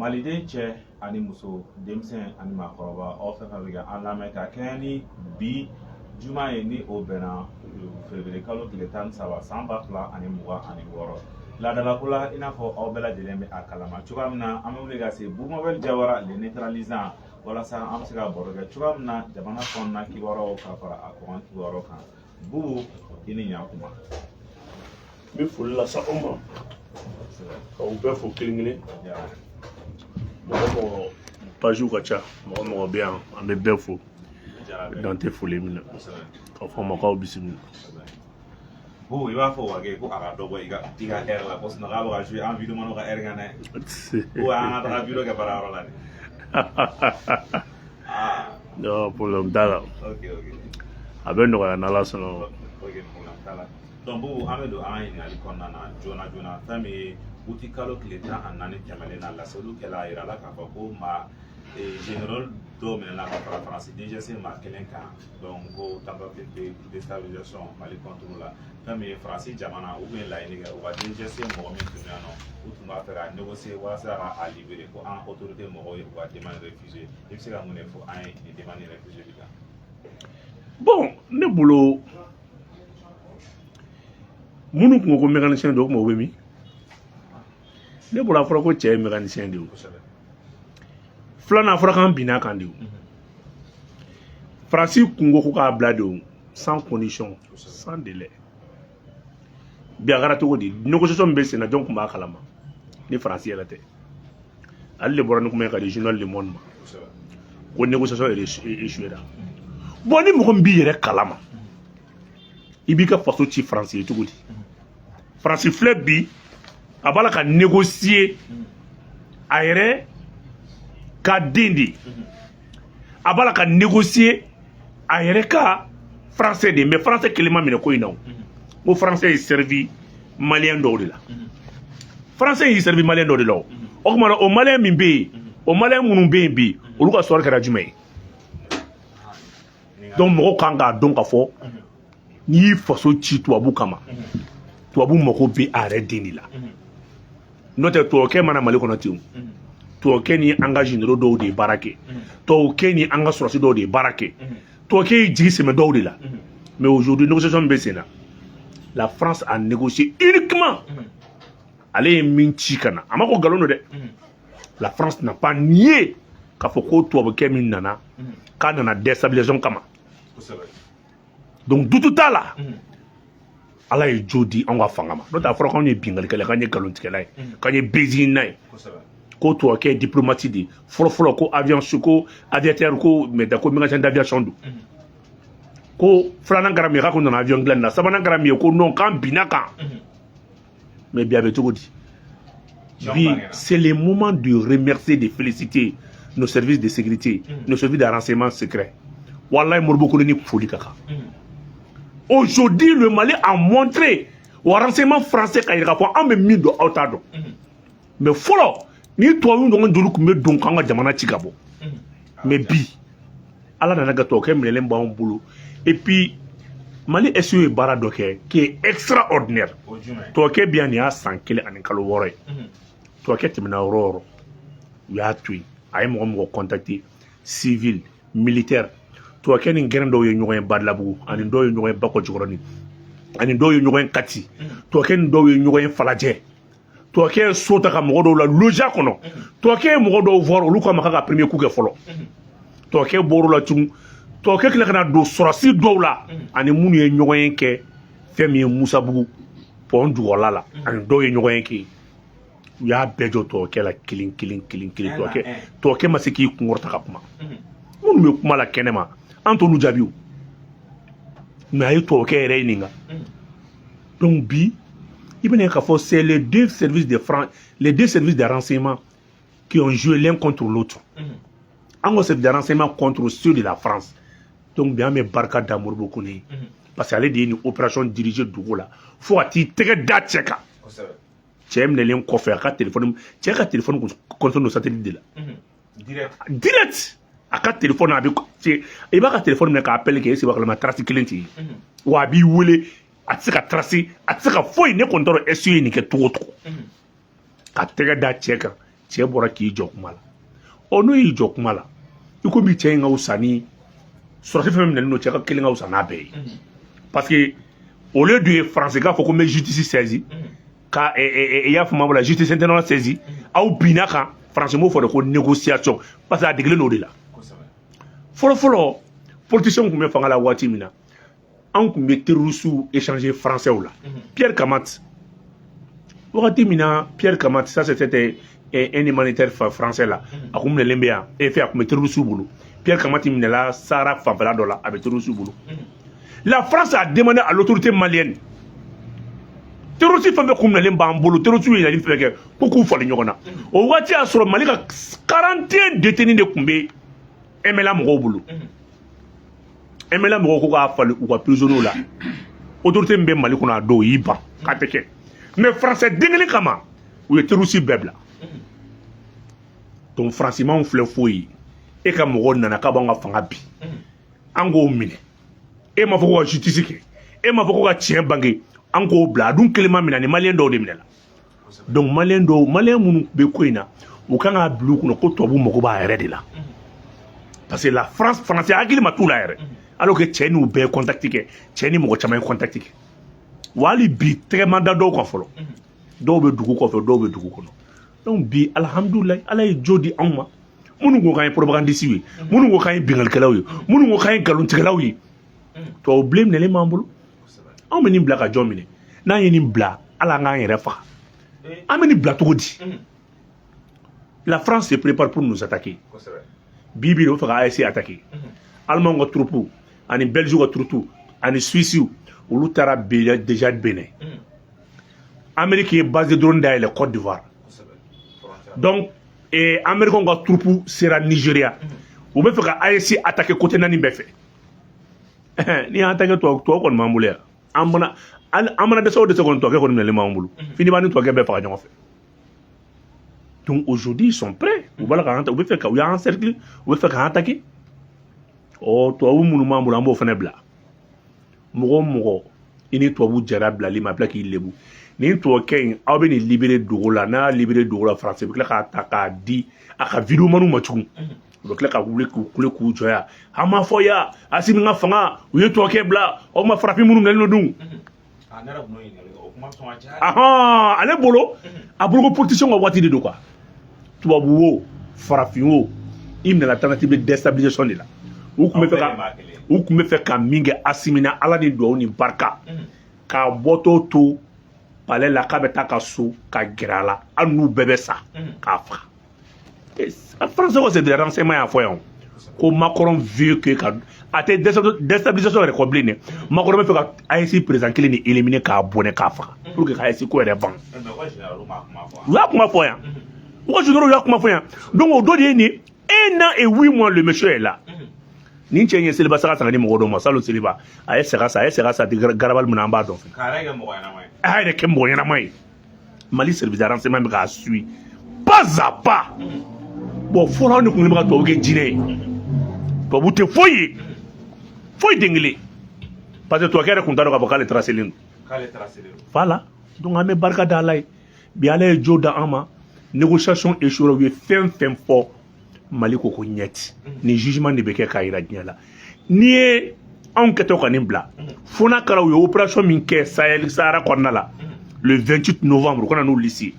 Maliden cɛ ani muso, denmisɛn ani maakɔrɔba, aw fɛn fɛn bɛ ka an lamɛn ka kɛɲɛ ni bi juma ye, ni o bɛnna février kalo tile 13 san 2026, laadalako la, i n'a fɔ aw bɛɛ lajɛlen bɛ a kalama cogoya min na, an bɛ wuli ka se Bumabel Jawara le neutralisant, walasa an bɛ se ka baro kɛ cogoya min na jamana kɔnɔna kibaruyaw ka fara a kɔkan kibaruyaw kan. Bubu, i ni ɲankuma. N bɛ foli lase aw ma, k'aw bɛɛ fo kelen kelen. Mɔgɔ mɔgɔ pagew ka ca, mɔgɔ mɔgɔ bɛ yan, an bɛ bɛɛ fo dan tɛ foli min na, k'a fɔ ma k'aw bisimila. Bubu, i b'a fɔ Wage ko a ka dɔ bɔ i ka heure la, ko sinon k'a bɛ ka jouer an vidéoman ka heure kan dɛ, ko an ka taga vidéo kɛ baarayɔrɔ la dɛ. Ah. Non, problème t'a la. Ok. A bɛ nɔgɔya n'Ala sɔnna. Ok, problème t'a la. Donc Bubu, an bɛ don an ka ɲininkali kɔnɔna na joona joona. Fɛn min ye uti kalo tile 14 tɛmɛnen na, laseliw kɛla, a yirala k'a fɔ ko maa général dɔw minɛna ka fara Faransi DGSE maa kelen kan. Donc ko tentative de déstabilisation Mali contre la. Fɛn min ye Faransi jamana, u tun ye laɲini kɛ, u ka DGSE mɔgɔ min tun bɛ yan nɔ, u tun b'a fɛ ka négocier walasa ka a libérer, ko an autorité mɔgɔw ye u ka demande refusé. I bɛ se ka mun de fɔ an ye nin demande refusé kan? Bon, ne bolo, minnu tun ko ko mécanicien don, o tuma o bɛ min? Ne bolo, a fɔra ko cɛ ye mécanicien de ye o. Filanan, a fɔra k'an binna kan de o. Faransi kun ko k'a bila de o, sans condition, sans délai. Bi a kɛra cogo di? Négociation min bɛ sen na, jɔn tun b'a kalama ni Faransi yɛrɛ tɛ? Ale de bɔra ni kuma ye ka di journal Le Monde ma ko négociation échoué ra. Bon, ni mɔgɔ min b'i yɛrɛ kalama, i b'i ka faso ci Faransi ye cogo di? Faransi filɛ bi, a b'a la ka négocier a yɛrɛ ka den de, a b'a la ka négocier a yɛrɛ ka Français de. Mais Français kelen ma minɛ ko in na o. Ko Français y'i servi Malien dɔw de la. Français y'i servi Malien dɔw de la o. O tuma na, o Malien min bɛ yen, o Malien minnu bɛ yen bi, olu ka sɔrɔ kɛra jumɛn ye? Donc mɔgɔw kan k'a dɔn k'a fɔ n'i y'i faso ci tubabu kama, tubabu mako bɛ a yɛrɛ den de la. N'o tɛ, tubabukɛ mana Mali kɔnɔ ten o, tubabukɛ ni an ka généraux dɔw de ye baara kɛ, tubabukɛ ni an ka sɔrɔdasi dɔw de ye baara kɛ, tubabukɛ y'i jigi sɛmɛ dɔw de la. Mais aujourd'hui, négociation min bɛ sen na, la France a négocié uniquement ale ye min ci ka na. A ma ko nkalon don dɛ. La France n'a pas nié k'a fɔ ko tubabukɛ min nana, k'a nana déstabilisation kama. Donc doute t'a la, Ala ye jo di anw ka fanga ma. N'o tɛ, a fɔra k'anw ye binkannikɛla ye, k'an ye nkalontigɛla ye, k'an ye bezinina ye, ko tubabukɛ ye diplomate de ye fɔlɔ fɔlɔ, ko avion, ko aviateur, ko mais ko mécanicien d'aviation don, ko filanan kɛra min ye, k'a ko nana avion dilan na, sabanan kɛra min ye, ko non, k'an binna kan. Mais bi, a bɛ cogo di bi? C'est le moment de remercier, de féliciter nos services de sécurité, nos services de renseignement secret. Wallahi, Modibo Kone ni foli ka kan. Aujourd'hui, le Mali a montré au renseignement français k'a yira k'a fɔ an bɛ min dɔn, aw t'a dɔn. Mais fɔlɔ, ni tubabu ɲɔgɔn joli tun bɛ don k'an ka jamana ci ka bɔ. Mais bi, Ala nana ka tubabukɛ minɛlen b'anw bolo. Et puis Mali SE ye baara dɔ kɛ qui est extraordinaire. Tubabukɛ bi yan, nin y'a san 1 ani kalo 6 ye. Tubabukɛ tɛmɛna yɔrɔ o yɔrɔ, u y'a to yen. A ye mɔgɔ mɔgɔ contacter, civil, militaire, tubabukɛ ni gɛrɛn dɔw ye ɲɔgɔn ye Badilabugu, ani dɔw ye ɲɔgɔn ye Bakɔ Jikɔrɔni, ani dɔw ye ɲɔgɔn ye Kati, tubabukɛ ni dɔw ye ɲɔgɔn ye Falajɛ. Tubabukɛ ye so ta ka mɔgɔ dɔw la loger kɔnɔ. Tubabukɛ ye mɔgɔ dɔw voir, olu k'a ma k'a ka premier coup kɛ fɔlɔ. Tubabukɛ bɔr'o la tugun, tubabukɛ tila ka na don sɔrɔsi dɔw la, ani minnu ye ɲɔgɔn ye kɛ fɛn min ye Musabugu pont jukɔrɔla la, ani dɔw ye ɲɔgɔn ye kɛ. U y'a bɛɛ jɔ tubabukɛ la kelen kelen kelen kelen. Tubabukɛ ma se k'i kunkɔrɔta ka kuma. Minnu bɛ kuma la kɛnɛma, an t'olu jaabi o. Mais a ye tubabukɛ yɛrɛ ɲininka. Donc bi, i bɛna ye k'a fɔ c'est les deux services de France, les deux services de renseignement qui ont joué l'un contre l'autre, an ka service de renseignement contre ceux de la France. Donc bi, an bɛ barika da Modibo Kone ye, parce que ale de ye nin opération dirigée dugu la fo ka t'i tɛgɛ da cɛ kan. Cɛ minɛlen kɔfɛ, a ka téléphone, cɛ ka téléphone kun don satellite de la direct. A ka téléphone, a bɛ, i b'a ka téléphone minɛ k'a appel kɛ, e sigi kalama, trace kelen tɛ yen wa. A b'i wele, a tɛ se ka trace, a tɛ se ka foyi. Ne kɔni t'a dɔn SE ye nin kɛ cogo o cogo ka tɛgɛ da cɛ kan. Cɛ bɔra k'i jɔ kuma la. Ɔ, n'o y'i jɔ kuma la, i komi cɛ in ka wusa ni sɔrɔsi fɛn fɛn minɛlen don, cɛ ka kelen ka wusa n'a bɛɛ ye, parce que au lieu de Faransi k'a fɔ ko n bɛ justice saisi ka i y'a faamu la, justice internationale saisi, aw binna kan. Faransi m'o fɔ de ko négociation, parce que a degelen don o de la. Fɔlɔ fɔlɔ, politiciens tun bɛ fanga la waati min na, anw tun bɛ terroristes échanger Français la. Pierre Camatte, wagati min na Pierre Camatte, ça c'était un humanitaire français la, a kun minɛlen bɛ yan e fɛ, a kun bɛ terroristes bolo. Pierre Camatte minɛla Sahara fanfɛla dɔ la, a bɛ terroristes bolo. La France a demandé à l'autorité malienne, terroriste fɛn fɛn kun minɛlen b'an bolo, terroriste ye ɲininkali fɛn kɛ ko k'u falen ɲɔgɔn na. O waati y'a sɔrɔ Mali ka 41 détenus de tun bɛ MNLA mɔgɔw bolo. MNLA mɔgɔw ko k'a falen u ka prisonniers la. Autorité min bɛ Mali kɔnɔ a don, o y'i ban k'a tɛ kɛ. Mais Français den kelen kama, u ye terroriste bɛɛ bila. Donc Faransi m'anw filɛ foyi ye. E ka mɔgɔw nana k'a b'anw ka fanga bi, an k'o minɛ. E m'a fɔ ko ka justice kɛ, e m'a fɔ ko ka tiɲɛ bange, an k'o bila. A dun kelen ma minɛ, ni Malien dɔw de minɛla. Donc Malien dɔw, Malien minnu bɛ ko in na, u kan k'a bila u kunna ko tubabu mago b'a yɛrɛ de la, parce que la France, Français hakili ma t'u la yɛrɛ, alors que cɛ n'u bɛɛ ye contact kɛ, cɛ ni mɔgɔ caman ye contact kɛ. Wa hali bi, tɛgɛ ma da dɔw kan fɔlɔ. Dɔw bɛ dugu kɔfɛ, dɔw bɛ dugu kɔnɔ. Donc bi, alihamudulilayi, Ala ye jo di anw ma. Minnu ko k'an ye propagandiste ye, minnu ko k'an ye bingalikɛlaw ye, minnu ko k'an ye nkalontigɛlaw ye, tubabu bilen minɛlen b'an bolo. Anw bɛ nin bila ka jɔn minɛ? N'an ye nin bila, ala an k'an yɛrɛ faga. An bɛ nin bila cogo di? La France se prépare pour nous attaquer. Bi bi, o fɛ ka AES attaquer. Allemand ka troupe ani Belgique ka troupe ani Suisse, olu taara déjà Benin. Amérique ye base de drone dayɛlɛ Côte d'Ivoire. Donc Américain ka troupe sera Nigeria. U bɛ fɛ ka AES attaquer côté naani bɛɛ fɛ. N'i y'an attaquer, tubabu kɔni b'an bolo yan. An mana an mana dɛsɛ o dɛsɛ kɔni, tubabukɛ kɔni minɛlen b'an bolo. Fini b'an ni tubabukɛ bɛɛ faga ɲɔgɔn fɛ. Donc aujourd'hui, ils sont prêts. U b'a la k'an, u bɛ fɛ ka, u y'an encercler, u bɛ fɛ k'an attaquer. Ɔ, tubabu minnu b'an bolo, an b'o fana bila. Mɔgɔ o mɔgɔ i ni tubabu jɛra bilali ma, a bila k'i lebu. Nin tubabukɛ in, aw bɛ nin libéré dogo la. N'a y'a libéré dogo la, Faransi bɛ tila k'a ta k'a di a ka vidéomanw ma tugun. U bɛ tila ka wuli k'u kule k'u jɔ yan: an m'a fɔ ya, Asimi ka fanga, u ye tubabukɛ bila, aw ma farafin minnu minɛlen don dun. Ahan, ale bolo, a bolo ko politicien ka waati de don quoi. Tubabu wo, farafin wo, i minɛla tentative de déstabilisation de la. U tun bɛ fɛ ka min kɛ Asimi na, Ala ni duwawu ni barika, k'a bɔtɔ to palais la k'a bɛ taa ka so ka gɛrɛ a la, hali n'u bɛɛ bɛ sa, k'a faga. Français ko c'est des renseignements y'a fɔ yan ko Macron veut que ka a tɛ déstabilisation yɛrɛ kɔ bilen dɛ. Macron bɛ fɛ ka AES président kelen de éliminer, k'a bɔnɛ, k'a faga, pour que ka AES ko yɛrɛ ban. U y'a kuma fɔ yan, u ka généraux y'a kuma fɔ yan. Donc o dɔ de ye nin 1 an et 8 mois, le monsieur est là. Nin cɛ in ye seliba saga san ka di mɔgɔ dɔw ma. Salon seliba, a ye saga san, a ye saga san garabali min na, an b'a dɔn. A y'a yɛrɛ kɛ mɔgɔ ɲɛnama ye. Mali service de renseignement bɛ k'a suit pas à pas. Bon, fɔlɔ, anw de kun bɛ ka tubabu kɛ jinɛ ye. Tubabu tɛ foyi ye, foyi den kelen, parce que tubabukɛ yɛrɛ kun t'a dɔn k'a fɔ k'ale tracélen don. Voilà. Donc an bɛ barika da Ala ye bi. Ala ye jo da an ma. Négociation échoué. U ye fɛn fɛn fɔ, Mali ko ko ɲɛti. Nin jugement de bɛ kɛ k'a yira diɲɛ la. N'i ye anw kɛtɔ ka nin bila, fo n'a kɛra u ye opération min kɛ Sahel, Sahara kɔnɔna la le 28 novembre, u kana n'u liste ye,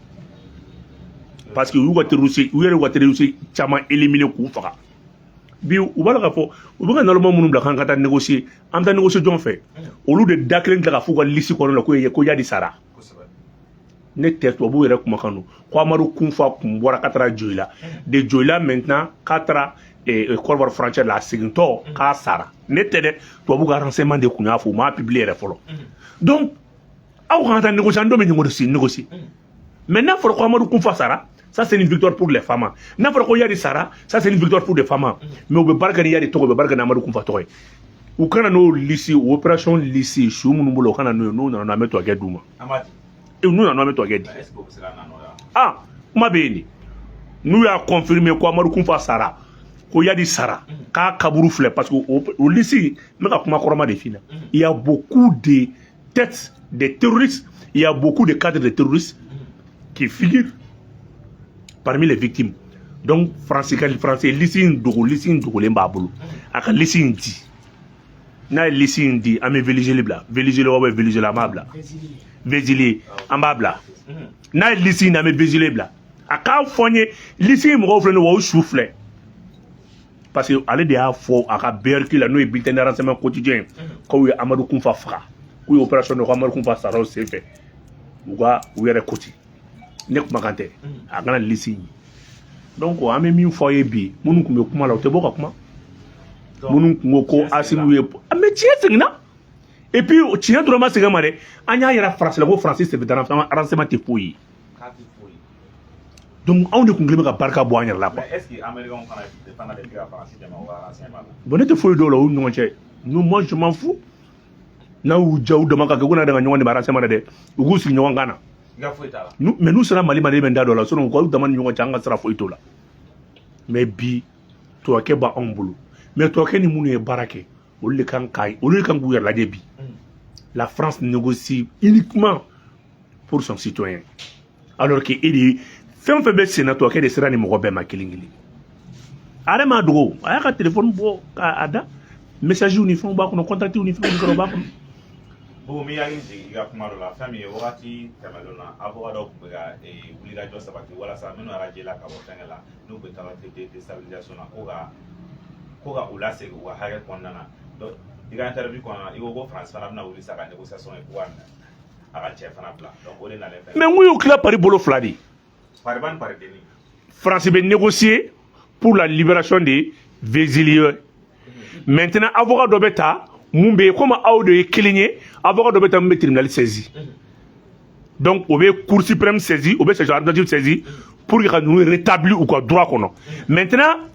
parce que u y'u ka terroriste, u yɛrɛ y'u ka terroriste caman éliminer k'u faga. Bi, u b'a la k'a fɔ u bɛ ka naloma minnu bila k'an ka taa négocier. An bɛ taa négocier jɔn fɛ? Olu de da kelen tila ka f'u ka liste kɔnɔ la ko Iyad sara. Ne tɛ, tubabuw yɛrɛ kumakan don ko Amadu Kunfa kun bɔra ka taara Joyila de, Joyila maintenant k'a taara Côte d'Ivoire frontière la, a segintɔ k'a sara. Ne tɛ dɛ, tubabu ka renseignement de kun y'a fɔ, u m'a publier yɛrɛ fɔlɔ. Donc aw kan ka taa négocier, an don bɛ négocier négocier. Mais n'a fɔra ko Amadu Kunfa sara, ça c'est une victoire pour les FAMa. N'a fɔra ko Iyad sara, ça c'est une victoire pour les FAMa. Mais u bɛ baara kɛ ni Iyad tɔgɔ, u bɛ baara kɛ ni Amadu Kunfa tɔgɔ ye. U kana n'o liste, o opération liste, su minnu bolo, u kana n'o ye. N'u nana, an bɛ tubabukɛ d'u ma. N'u nana, an bɛ tubabukɛ di. Ah, kuma bɛ yen de. N'u y'a confirmer ko Amadu Kunfa sara, ko Iyad sara, k'a kaburu filɛ, parce que o liste, n bɛ ka kuma kɔrɔma de f'i ɲɛna, il y a beaucoup de têtes des terroristes, il y a beaucoup de cadres de terroristes qui figurent. parmi les victimes. Donc Faransi ka, Faransi liste in dogo, liste in dogolen b'a bolo. A ka liste in di. N'a ye liste in di, an bɛ Véligeli bila. Véligeli wa bɛ Véligeli, an b'a bila. Vézilier, an b'a bila. N'a ye liste in di, an bɛ Vézilier bila. A k'a fɔ n ye, liste in mɔgɔw filɛ nin ye wa, o su filɛ. Parce que ale de y'a fɔ a ka BRQ la, n'o ye bulletin de renseignement quotidien ye, k'aw ye Amadu Kunfa faga, k'u ye opération dɔ ko Amadu Kunfa sara o sen fɛ, u ka u yɛrɛ koti. Ne kumakan tɛ, a kana liste in ye. Donc an bɛ min fɔ aw ye bi, minnu tun bɛ kuma la, u tɛ bɔ ka kuma. Minnu tun ko ko Asimi ye, mais tiɲɛ seginna. Et puis tiɲɛ dɔrɔn ma segin ma dɛ, an y'a yira Faransi la ko Faransi service de renseignement tɛ foyi ye. Donc anw de tun kɛlen bɛ ka barika bɔ an yɛrɛ la quoi. Mais est ce que américains fana de tɛ ka Faransi dɛmɛ u ka renseignement la? Bon, ne tɛ foyi dɔn o la, u ni ɲɔgɔn cɛ. Nous, moi, je m'en fous. N'a y'u ja, u dama ka kɛ ko n'a ka ɲɔgɔn dɛmɛ renseignement na dɛ, u k'u sigi ɲɔgɔn kan na. I ka foyi t'a la. Mais n'u sera Mali ma, ne bɛ n da don a la. Sinon u k'u dama ni ɲɔgɔn cɛ, an ka sira foyi t'o la. Mais bi, tubabukɛ b'anw bolo, mais tubabukɛ ni minnu ye baara kɛ, olu de kan k'u yɛrɛ lajɛ bi. La France négocie uniquement pour son citoyen, alors que e de ye fɛn o fɛn bɛ sen na, tubabukɛ de sera ni mɔgɔ bɛɛ ma kelen kelen. A yɛrɛ m'a dogo, a y'a ka téléphone bɔ k'a da, message ni fɛnw b'a kɔnɔ, contact ni fɛnw kɔnɔ, b'a kɔnɔ. Bubu, mi hakili jigin i ka kuma dɔ la, fɛn min ye wagati tɛmɛnen na, avocat dɔw tun bɛ ka wulikajɔ sabati walasa minnu radié la ka bɔ fɛnkɛ la, n'u bɛ taga déstabilisation na, ko ka u lasegin u ka hakɛ kɔnɔna na. Donc i ka interview kɔnɔna na, i ko ko France fana bɛna wuli sa ka négociation ye ko ka a ka cɛ fana bila. Donc o de nalen fɛn. Mais n ko y'u tila pari bolo fila de ye. Pariba ni paridenni. France bɛ négocier pour la libération de Vézilier. Maintenant, avocat dɔ bɛ ta mun bɛ yen, komi aw de ye kelen ye, avocat dɔ bɛ ta mun bɛ tribunal saisi. Donc o bɛ Cour suprême saisi, o bɛ section administrative saisi pour que ka ninnu rétablir u ka droit kɔnɔ. Maintenant,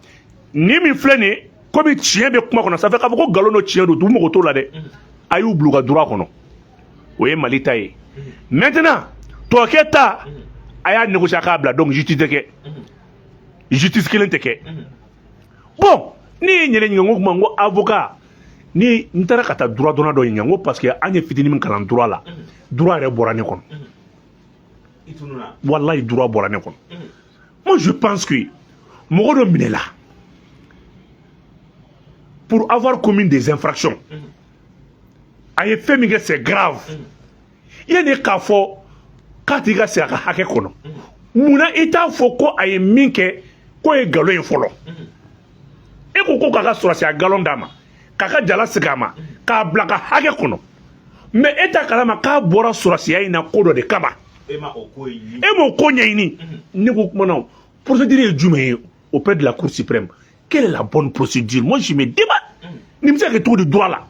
ni min filɛ nin ye, komi tiɲɛ bɛ kuma kɔnɔ, ça fait k'a fɔ ko nkalon don, tiɲɛ don, dugu mago t'o la dɛ, a y'u bila u ka droit kɔnɔ. O ye Mali ta ye. Maintenant, tubabukɛ ta, a y'a négocier a k'a bila. Donc justice tɛ kɛ, justice kelen tɛ kɛ. Bon, ne ye n yɛrɛ ɲininka, n ko kuma, n ko avocat ni n taara ka taa droit dɔnna dɔ ɲininka, n ko parce que an ye fitinin min kalan droit la, droit yɛrɛ bɔra ne kɔnɔ. I tununna. Wallahi, droit bɔra ne kɔnɔ. Moi, je pense que mɔgɔ dɔ minɛla pour avoir commis des infractions, a ye fɛn min kɛ, c'est grave. Yanni k'a fɔ k'a tigi ka segin a ka hakɛ kɔnɔ, munna i t'a fɔ ko a ye min kɛ k'o ye nkalon ye fɔlɔ? E ko ko k'a ka sɔrɔsiya galon d'a ma, k'a ka jala segin a ma, k'a bila ka hakɛ kɔnɔ, mais e t'a kalama k'a bɔra sɔrɔsiya in na ko dɔ de kama. E ma o ko in. E m'o ko ɲɛɲini. Ne ko kuma na, procédure ye jumɛn ye auprès de la Cour suprême? Quelle est la bonne procédure? Moi, je me demande, nin bɛ se ka kɛ cogo di droit la?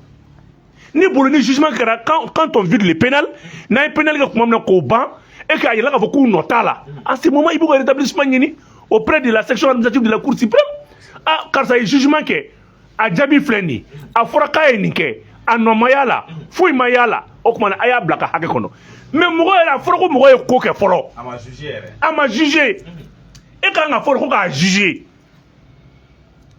Ne bolo, ni jugement kɛra, quand on vide le pénal, n'a ye pénal kɛ tuma min na k'o ban, e k'a yira k'a fɔ k'u nɔ t'a la, en ce moment i b'u ka rétablissement ɲini auprès de la section administrative de la Cour suprême. Ah, karisa ye jugement kɛ, a jaabi filɛ nin ye, a fɔra k'a ye nin kɛ, a nɔ ma y'a la, foyi ma y'a la, o tuma na a y'a bila ka hakɛ kɔnɔ. Mais mɔgɔ yɛrɛ, a fɔra ko mɔgɔ ye ko kɛ fɔlɔ. A ma jugé yɛrɛ. A ma jugé. E kan ka fɔ ko k'a jugé,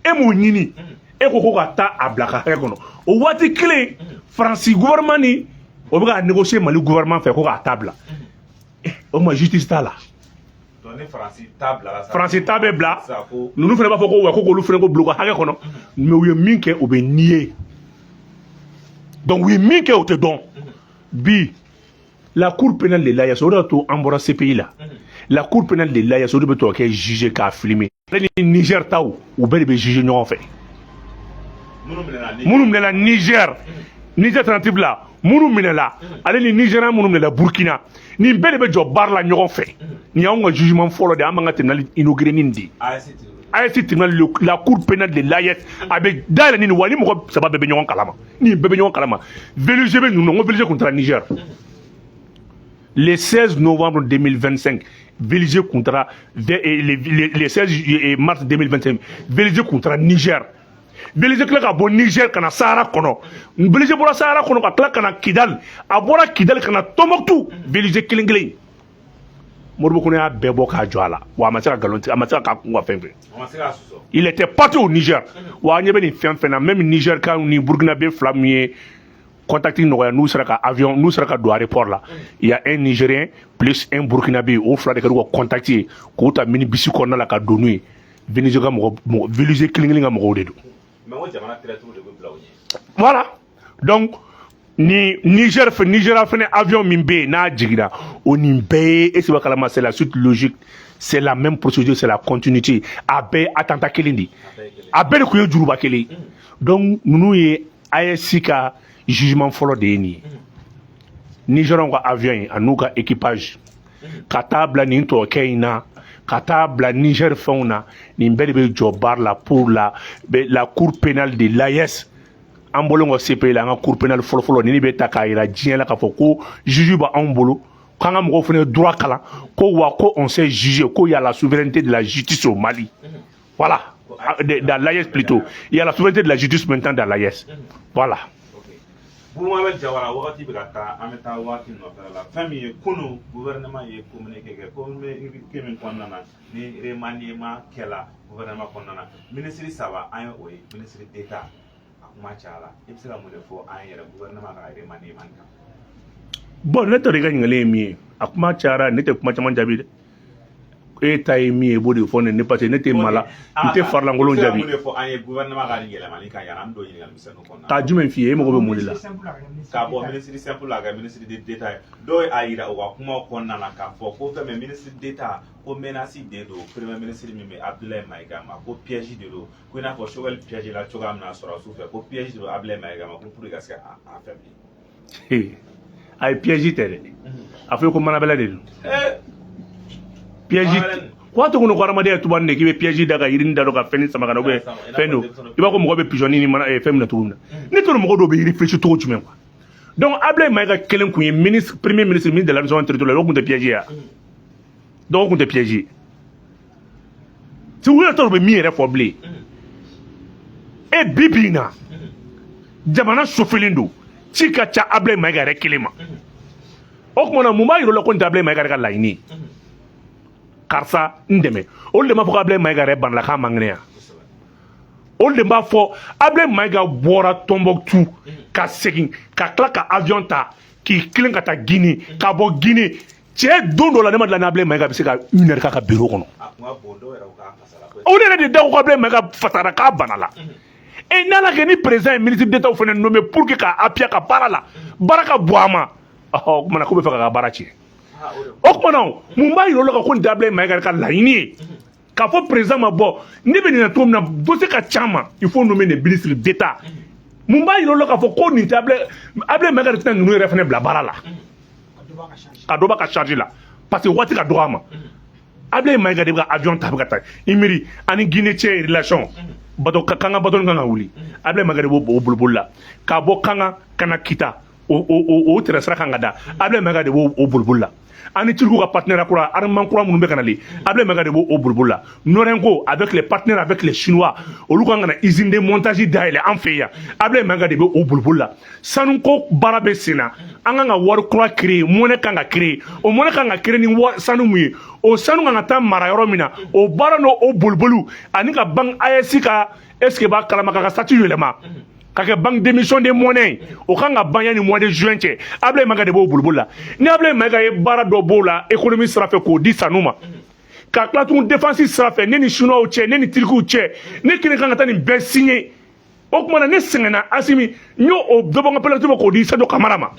e m'o ɲini. E ko ko ka taa a bila ka hakɛ kɔnɔ. O waati kelen, Faransi gouvernement ni o bɛ ka négocier Mali gouvernement fɛ ko k'a ta bila. O ma, justice t'a la. Donc ni Faransi ta bilala sa. Faransi ta bɛ bila. Sisan ko Ninnu fana b'a fɔ ko wa, ko k'olu fana ko bila u ka hakɛ kɔnɔ. Mais u ye min kɛ, o bɛ nier. Donc u ye min kɛ, o tɛ dɔn bi. La Cour pénale de l'AES, o de y'a to an bɔra CPI la. La Cour pénale de l'AES, o de bɛ to ka kɛ juger k'a filmer. Ale ni Niger taw, u bɛɛ de bɛ juger ɲɔgɔn fɛ. Minnu minɛna ni Minnu minɛla Niger, Niger tentative la, minnu minɛla, ale ni Nigérian minnu minɛla Burkina, nin bɛɛ de bɛ jɔ baara la ɲɔgɔn fɛ. Nin y'anw ka jugement fɔlɔ de ye, an b'an ka tribunal inauguré ni nin de ye. AES ti. AES tribunal, la Cour pénale de l'AES, a bɛ dayɛlɛ ni nin wa, ni mɔgɔ saba bɛɛ bɛ ɲɔgɔn kalama, nin bɛɛ bɛ ɲɔgɔn kalama. VLG bɛ ninnu, n ko VLG kun taara Niger le 16 novembre 2025, VLG kun taara le 16 mars 2025, VLG kun taara Niger. VLG tila ka bɔ Niger ka na Sahara kɔnɔ. VLG bɔra Sahara kɔnɔ ka tila ka na Kidal, a bɔra Kidal ka na Tombouctou. VLG kelen kelen, Modibo Kone y'a bɛɛ bɔ k'a jɔ a la wa, a ma se ka nkalon tigɛ, a ma se ka k'a kun ka fɛn fɛn. A ma se k'a sɔsɔ. Il était parti au Niger wa, an ɲɛ bɛ nin fɛn fɛn na, même Niger kan ni Burkina bɛ fila min ye. Contact nɔgɔya, n'u sera ka avion, n'u sera ka don aéroport la, il y a un Nigérien plus un Burkinabé, o fila de kɛra u ka contact ye k'u ta minibus kɔnɔna la ka don n'u ye. Venezuela ka mɔgɔ, mɔgɔ Venezuela kelen kelen ka mɔgɔw de don. Mais o jamana traître de bɛ bila u ɲɛ. Voilà, donc ni Niger fɛ, Nigeria fɛnɛ, avion min bɛ yen n'a jiginna, o nin bɛɛ ye, est ce que b'a kalama, c'est la suite logique, c'est la même procédure, c'est la continuité. A bɛɛ ye attentat kelen de ye, a bɛɛ de tun ye juruba kelen ye. Donc ninnu ye AES ka jugement fɔlɔ de ye nin ye. Nigériens ka avion ye a n'u ka équipage ka taa bila nin tɔkɛ in na, ka taa bila Niger fɛnw na, nin bɛɛ de bɛ jɔ baara la pour la cour pénale de l'AES. An bɔlen kɔ CPI la, an ka cour pénale fɔlɔfɔlɔ nin de bɛ ta k'a yira diɲɛ la k'a fɔ ko juge b'anw bolo, k'an ka mɔgɔw fana ye droit kalan, ko wa ko on sait juger, ko il y a la souveraineté de la justice au Mali. Voilà, dans l'AES plutôt, il y a la souveraineté de la justice maintenant dans l'AES, voilà. Boubou Mabel Diawara, wagati bɛ ka taa, an bɛ taa waati nɔfɛ la. Fɛn min ye kunun, gouvernement ye communiqué kɛ, communiqué min kɔnɔna na ni remaniement kɛla gouvernement kɔnɔna na, ministre saba an ye, o ye ministre d'État. A kuma cayara, i bɛ se ka mun de fɔ an yɛrɛ gouvernement ka remaniement kan? Bon, ne t'a dɔn i ka ɲininkali ye min ye. A kuma cayara, ne tɛ kuma caman jaabi dɛ. E ta ye min ye, i b'o de fɔ ne, parce que ne tɛ maa la, n tɛ farilankolon jaabi. Mun de fɔ an ye gouvernement ka nin yɛlɛmali kan yanni an bɛ don ɲininkali misɛnninw kɔnɔna? Ka jumɛn f'i ye? E mago bɛ mun de la? K'a bɔ ministre simple la ka kɛ ministre d'État ye. Dɔw ye a yira u ka kumaw kɔnɔna na k'a fɔ ko fɛn min ministre d'État, ko menace de don premier ministre min bɛ Abdoulaye Maïga ma, ko piège de don, ko i n'a fɔ Choguel piège la cogoya min na sɔrɔdasiw fɛ, ko piège de don Abdoulaye Maïga ma, ko pour que ka se ka a affaiblir. A ye piège tɛ dɛ, a fɔ ko manabɛlɛ de don. Piège ko a to kɔnɔ ko adamadenya ye tubani de k'i bɛ piège da ka yirini da dɔ ka fɛn sama ka na, ou bien fɛn don i b'a ko mɔgɔ bɛ pigeon ni mana fɛn minɛ cogo min na. Ne t'o dɔn mɔgɔ dɔw bɛ réfléchir cogo jumɛn quoi. Donc Abdoulaye Maïga kelen kun ye ministre, premier ministre, ministre de l'administration territoriale, o kun tɛ piège ye wa? Donc o kun tɛ piège ye. Si u yɛrɛ t'a dɔn u bɛ min yɛrɛ fɔ bilen. E bi bi in na, jamana sofelen don, ci ka ca Abdoulaye Maïga yɛrɛ kelen ma. O tuma na, mun b'a yira o la ko nin tɛ Abdoulaye Maïga yɛrɛ ka laɲini ye? Karisa n dɛmɛ, olu de b'a fɔ ko Abdoulaye Maïga yɛrɛ banala k'a man kɛnɛ yan. Olu de b'a fɔ Abdoulaye Maïga bɔra Tombouctou ka segin ka tila ka avion ta k'i tilen ka taa Guinée, ka bɔ Guinée. Cɛ, don dɔ la, ne ma dilan ni Abdoulaye Maïga bɛ se ka une heure k'a ka bureau kɔnɔ. O de yɛrɛ de da ko Abdoulaye Maïga fasara k'a bana la. E n'ala kɛ ni président ye ministre d'État fana nommé pour que k'a appuyer ka baara la, baara ka bon a ma. Ɔhɔ, o kumana k'u bɛ fɛ k'a ka baara tiɲɛ. O kumana, mun b'a yira o la ko nin tɛ Abdoulaye Maïga ka laɲini ye? K'a fɔ président ma, bɔ ne bɛ nin na cogo min na, dossier ka ca ma, il faut nommer des ministres d'État. Mun b'a yira o la k'a fɔ ko nin tɛ Abdoulaye Maïga tɛna ninnu yɛrɛ fana bila baara la ka dɔ b'a ka charge la, parce que waati ka dɔgɔ a ma? Abdoulaye Maïga de bɛ ka avion ta, a bɛ ka taa. I miiri ani Guinée cɛ relation, bateau Kanga, bateau kan ka wuli, Abdoulaye Maïga de b'o boliboli la k'a bɔ Kanga ka na Kita. O tɛrɛ sira kan ka da, Abdoulaye Maïga de b'o boliboli la. Ani Turku ka partenaire kura, armement kura minnu bɛ ka nalen, Abdoulaye Maïga de b'o boliboli la. Norinco avec les partenaires, avec les Chinois, olu kan ka na usine de montage dayɛlɛ an fɛ yan, Abdoulaye Maïga de b'o boliboli la. Sanuko baara bɛ sen na, an kan ka wari kura créer, monnaie kan ka créer, o monnaie kan ka créer ni sanu mun ye, o sanu kan ka taa mara yɔrɔ min na, o baara n'o o boliboliw, ani ka banque AES ka, est ce que b'a kalama, k'a ka statut yɛlɛma ka kɛ banque d'émission de monnaie, o kan ka ban yanni mois de juin cɛ, Abdoulaye Maïga de b'o boliboli la. Ni Abdoulaye Maïga ye baara dɔ b'o la économie sira fɛ k'o di sanu ma, ka tila tugun défense sira fɛ, ne ni Chinois cɛ, ne ni Turkiw cɛ, ne kelen kan ka taa nin bɛɛ signer. O tuma na, ne sɛgɛnna Asimi, n y'o o dɔ bɔ n ka penalty bɔ k'o di Sadio Kamara ma.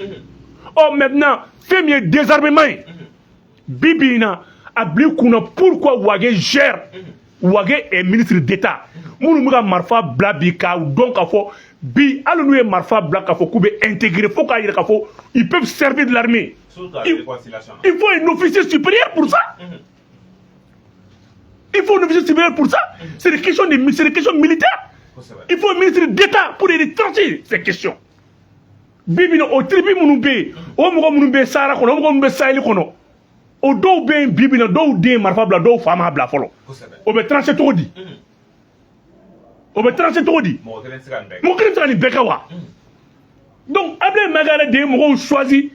Ɔ maintenant, fɛn min ye désarmement ye bi bi in na, a bila i kunna, pourquoi Wagué gère? Wagué est ministre d'État. Minnu bɛ ka marifa bila bi, k'a dɔn k'a fɔ bi, hali n'u ye marifa bila k'a fɔ k'u bɛ intégrer, fo k'a yira k'a fɔ ils peuvent servir de l'armée, il faut un officier supérieur pour ça. Il faut un officier supérieur pour ça. C'est des questions militaires. Il faut un ministre d'État pour aller trancher ces questions. Bi bi in na, o tribu minnu bɛ yen, o mɔgɔ minnu bɛ Sahara kɔnɔ, o mɔgɔ minnu bɛ Sahel kɔnɔ, o dɔw bɛ yen bi bi in na, dɔw den ye marifa bila, dɔw fa m'a bila fɔlɔ. O bɛ trancher cogo di? O bɛ trancher cogo di? Mɔgɔ kelen tɛ se ka nin bɛɛ kɛ. Mɔgɔ kelen tɛ se ka nin bɛɛ kɛ wa? Donc Abdoulaye Maïga yɛrɛ de ye mɔgɔw choisi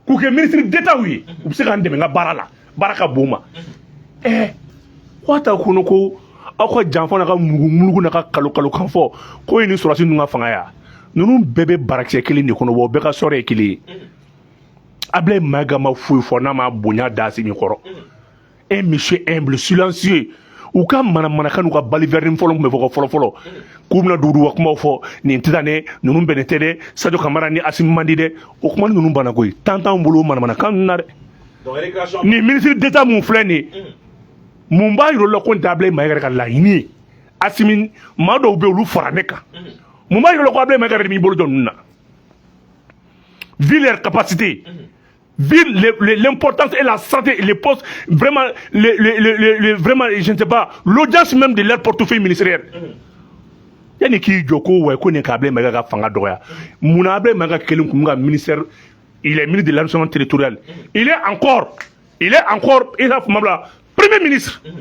k'u kɛ ministre d'État ye, u bɛ se k'an dɛmɛ n ka baara la, baara ka bon ma. Ɛɛ, ko a ta kɔnɔ ko aw ka janfa n'a ka mugumugu n'a ka kalo kalo kan fɔ ko ye nin sɔrɔdasi ninnu ka fanga ya. Ninnu bɛɛ bɛ barakisɛ kelen de kɔnɔ, wa o bɛɛ ka sɔrɔ ye kelen ye. Ablaye Maïga ma foyi fɔ n'a ma bonya da Assimi kɔrɔ. Un monsieur humble, silencieux. U ka manamanakan n'u ka baliverni fɔlɔ tun bɛ fɔ fɔlɔ fɔlɔ k'u bɛna duguduguba kumaw fɔ, nin tɛ taa dɛ, ninnu bɛnnen tɛ dɛ, Sadio Kamara ni Assimi man di dɛ. O kuma ninnu banna koyi, tan t'anw bolo o manamanakan ninnu na dɛ. Nin ministre d'État mun filɛ nin ye, mun b'a yira la ko nin tɛ Ablaye Maïga yɛrɛ ka laɲini ye? Assimi maa dɔw bɛ yen, olu fara ne kan. Mun b'a yira la ko Ablaye Maïga yɛrɛ de b'i bolo jɔ ninnu na? Vu leur capacité, vu l'importance et la santé, les postes, vraiment, vraiment, je ne sais pas, l'audience même de leur portefeuille ministériel. Yanni k'i jɔ ko wa ko nin ka Ablaye Maïga ka fanga dɔgɔya, munna Ablaye Maïga kelen kun ka ministère? Il est ministre de l'administration territoriale, il est encore i n'a fɔ ma premier ministre. N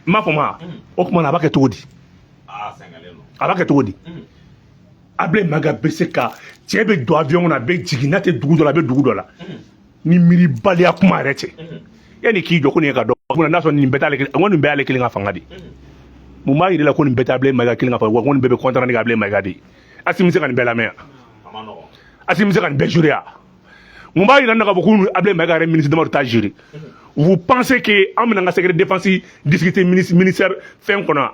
m'a fɔ ma o tuma na, a b'a kɛ cogo di? A b'a kɛ cogo di? Ablaye Maïga bɛ se ka cɛ bɛ don avion kɔnɔ, a bɛ jigin, n'a tɛ dugu dɔ la, a bɛ dugu dɔ la ni miiribaliya kuma yɛrɛ cɛ. Yanni k'i jɔ ko nin ye ka dɔn munna n'a sɔrɔ nin bɛɛ t'ale kelen, n ko nin bɛɛ y'ale kelen ka fanga de ye. Mun b'a yira la ko nin bɛɛ tɛ Ablaye Maïga kelen ka fanga, wa ko nin bɛɛ bɛ contrat ni Ablaye Maïga de ye? Assimi bɛ se ka nin bɛɛ lamɛn yan? Assimi bɛ se ka nin bɛɛ gérer yan? Mun b'a yira na k'a fɔ ko Ablaye Maïga yɛrɛ ministre damadɔ t'a gérer? Vous pensez que an bɛna an ka secret défense discuter ministère fɛn kɔnɔ?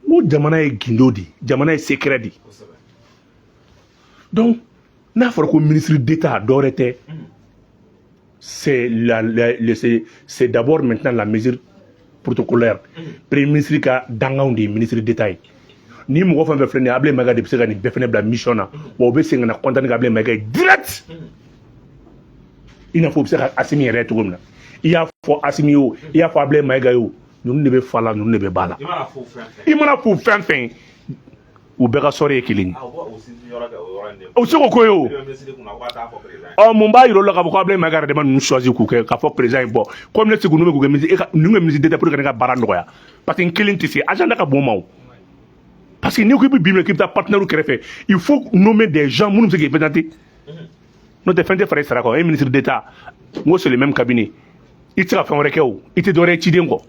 N ko jamana ye gindo de ye, jamana ye secret de ye. Donc n'a fɔra ko ministre d'État, dɔwɛrɛ tɛ, c'est la, la, le, c'est d'abord maintenant la mesure protocolaire. Premier ministre ka danganw de ye ministre d'État ye. Ni mɔgɔ fɛn fɛn filɛ nin ye, Ablaye Maïga de bɛ se ka nin bɛɛ fɛnɛ bila mission na, wa u bɛ segin ka na compte ni Ablaye Maïga ye direct, i n'a fɔ u bɛ se ka Assimi yɛrɛ ye cogo min na. I y'a fɔ Assimi ye o, i y'a fɔ Ablaye Maïga ye o, ninnu de bɛ fa la, ninnu de bɛ ba la. I mana fo fɛn fɛn, u bɛɛ ka sɔrɔ ye kelen ye. O se k'o ko ye o. Ɔ, mun b'a yira o la k'a fɔ ko Ablaye Maïga yɛrɛ de ma ninnu choisi k'u kɛ k'a fɔ président ye? Bɔ komi ne tɛ se k'u k'u kɛ ministre, e ka ninnu kɛ ministre d'État pour que ne ka baara nɔgɔya, parce que n kelen tɛ se, agenda ka bon ma o. Parce que n'i ko k'i bɛ bi minɛ k'i bɛ taa partenaire kɛrɛfɛ, il faut nommer des gens minnu bɛ se k'i présenter, n'o tɛ fɛn tɛ fara i sara kan. E ministre d'État, n ko c'est le même cabinet, i tɛ se ka fɛn wɛrɛ kɛ o, i tɛ dɔwɛrɛ ye ciden kɔ.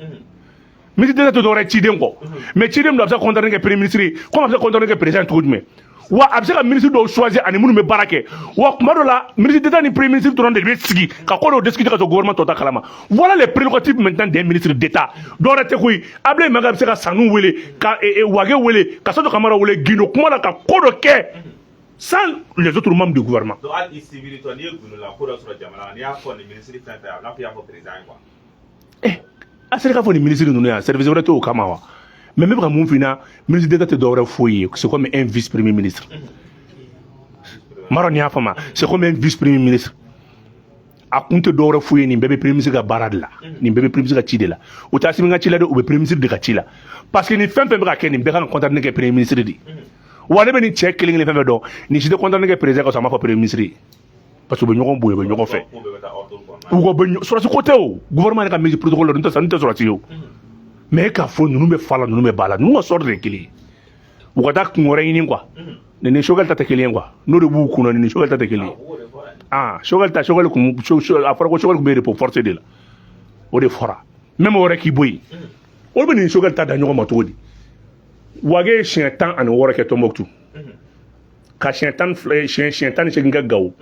Ministre d'État tɛ dɔwɛrɛ ye ciden kɔ, mais ciden min don, a bɛ se ka compte kɛ premier ministre ye komi a bɛ se ka compte kɛ président cogo jumɛn? Wa a bɛ se ka ministre dɔw choisir ani minnu bɛ baara kɛ. Wa tuma dɔ la, ministre d'État ni premier ministre dɔrɔn de bɛ sigi ka ko dɔw discuter ka sɔrɔ gouvernement tɔ ta kalama. Voilà les prérogatives maintenant des ministres d'État. Dɔwɛrɛ tɛ koyi. Ablaye Maïga bɛ se ka Sanu wele, ka Wage wele, ka Sadio Kamara wele gindo kuma la, ka ko dɔ kɛ sans les autres membres du gouvernement. Donc hali i civil tɔ, n'i ye gundo la ko dɔ sɔrɔ jamana la, n'i y'a fɔ nin ministre fɛn fɛn, a b'a fɔ i y'a fɔ président ye quoi. Eh, a sera k'a fɔ nin ministre ninnu yan, service wɛrɛ t'o kama wa? Mais n bɛ ka mun f'i ɲɛna, ministre d'État tɛ dɔwɛrɛ foyi ye, c'est comme un vice premier ministre. M'a dɔn n'i y'a faamu, c'est comme un vice premier ministre. A kun tɛ dɔwɛrɛ foyi ye, nin bɛɛ bɛ premier ministre ka baara de la, nin bɛɛ bɛ premier ministre ka ci de la. O tɛ Assimi ka ci la dɛ, u bɛ premier ministre de ka ci la, parce que nin fɛn fɛn bɛ ka kɛ, nin bɛɛ kan ka compte kɛ premier ministre de ye. Wa ne bɛ nin cɛ kelen kelen fɛn fɛn dɔn, nin si tɛ compte kɛ président ka sɔrɔ a m'a fɔ premier ministre ye, parce que u bɛ ɲɔgɔn bonya, u bɛ ɲɔgɔn fɛ. U ka bɛ sɔrɔsi ko tɛ o, gouvernement yɛrɛ ka mesure protocole la, nin tɛ sɔrɔsi ye o. Mais k'a fɔ ninnu bɛ fa la, ninnu bɛ ba la, ninnu ka sɔrɔ de ye kelen ye. U ka taa kun wɛrɛ ɲini quoi. Nin ni Choguel ta tɛ kelen ye quoi, n'o de b'u kunna, nin ni Choguel ta tɛ kelen ye. Ah, Choguel ta, Choguel kun, a fɔra ko Choguel kun bɛ repos forcé de la, o de fɔra. Même o yɛrɛ k'i bɔ yen, olu bɛ nin Choguel ta da ɲɔgɔn ma cogo di? Wage ye siɲɛ 16 kɛ Tɔnbɔkutu, ka siɲɛ 12, siɲɛ 18 kɛ Gawo,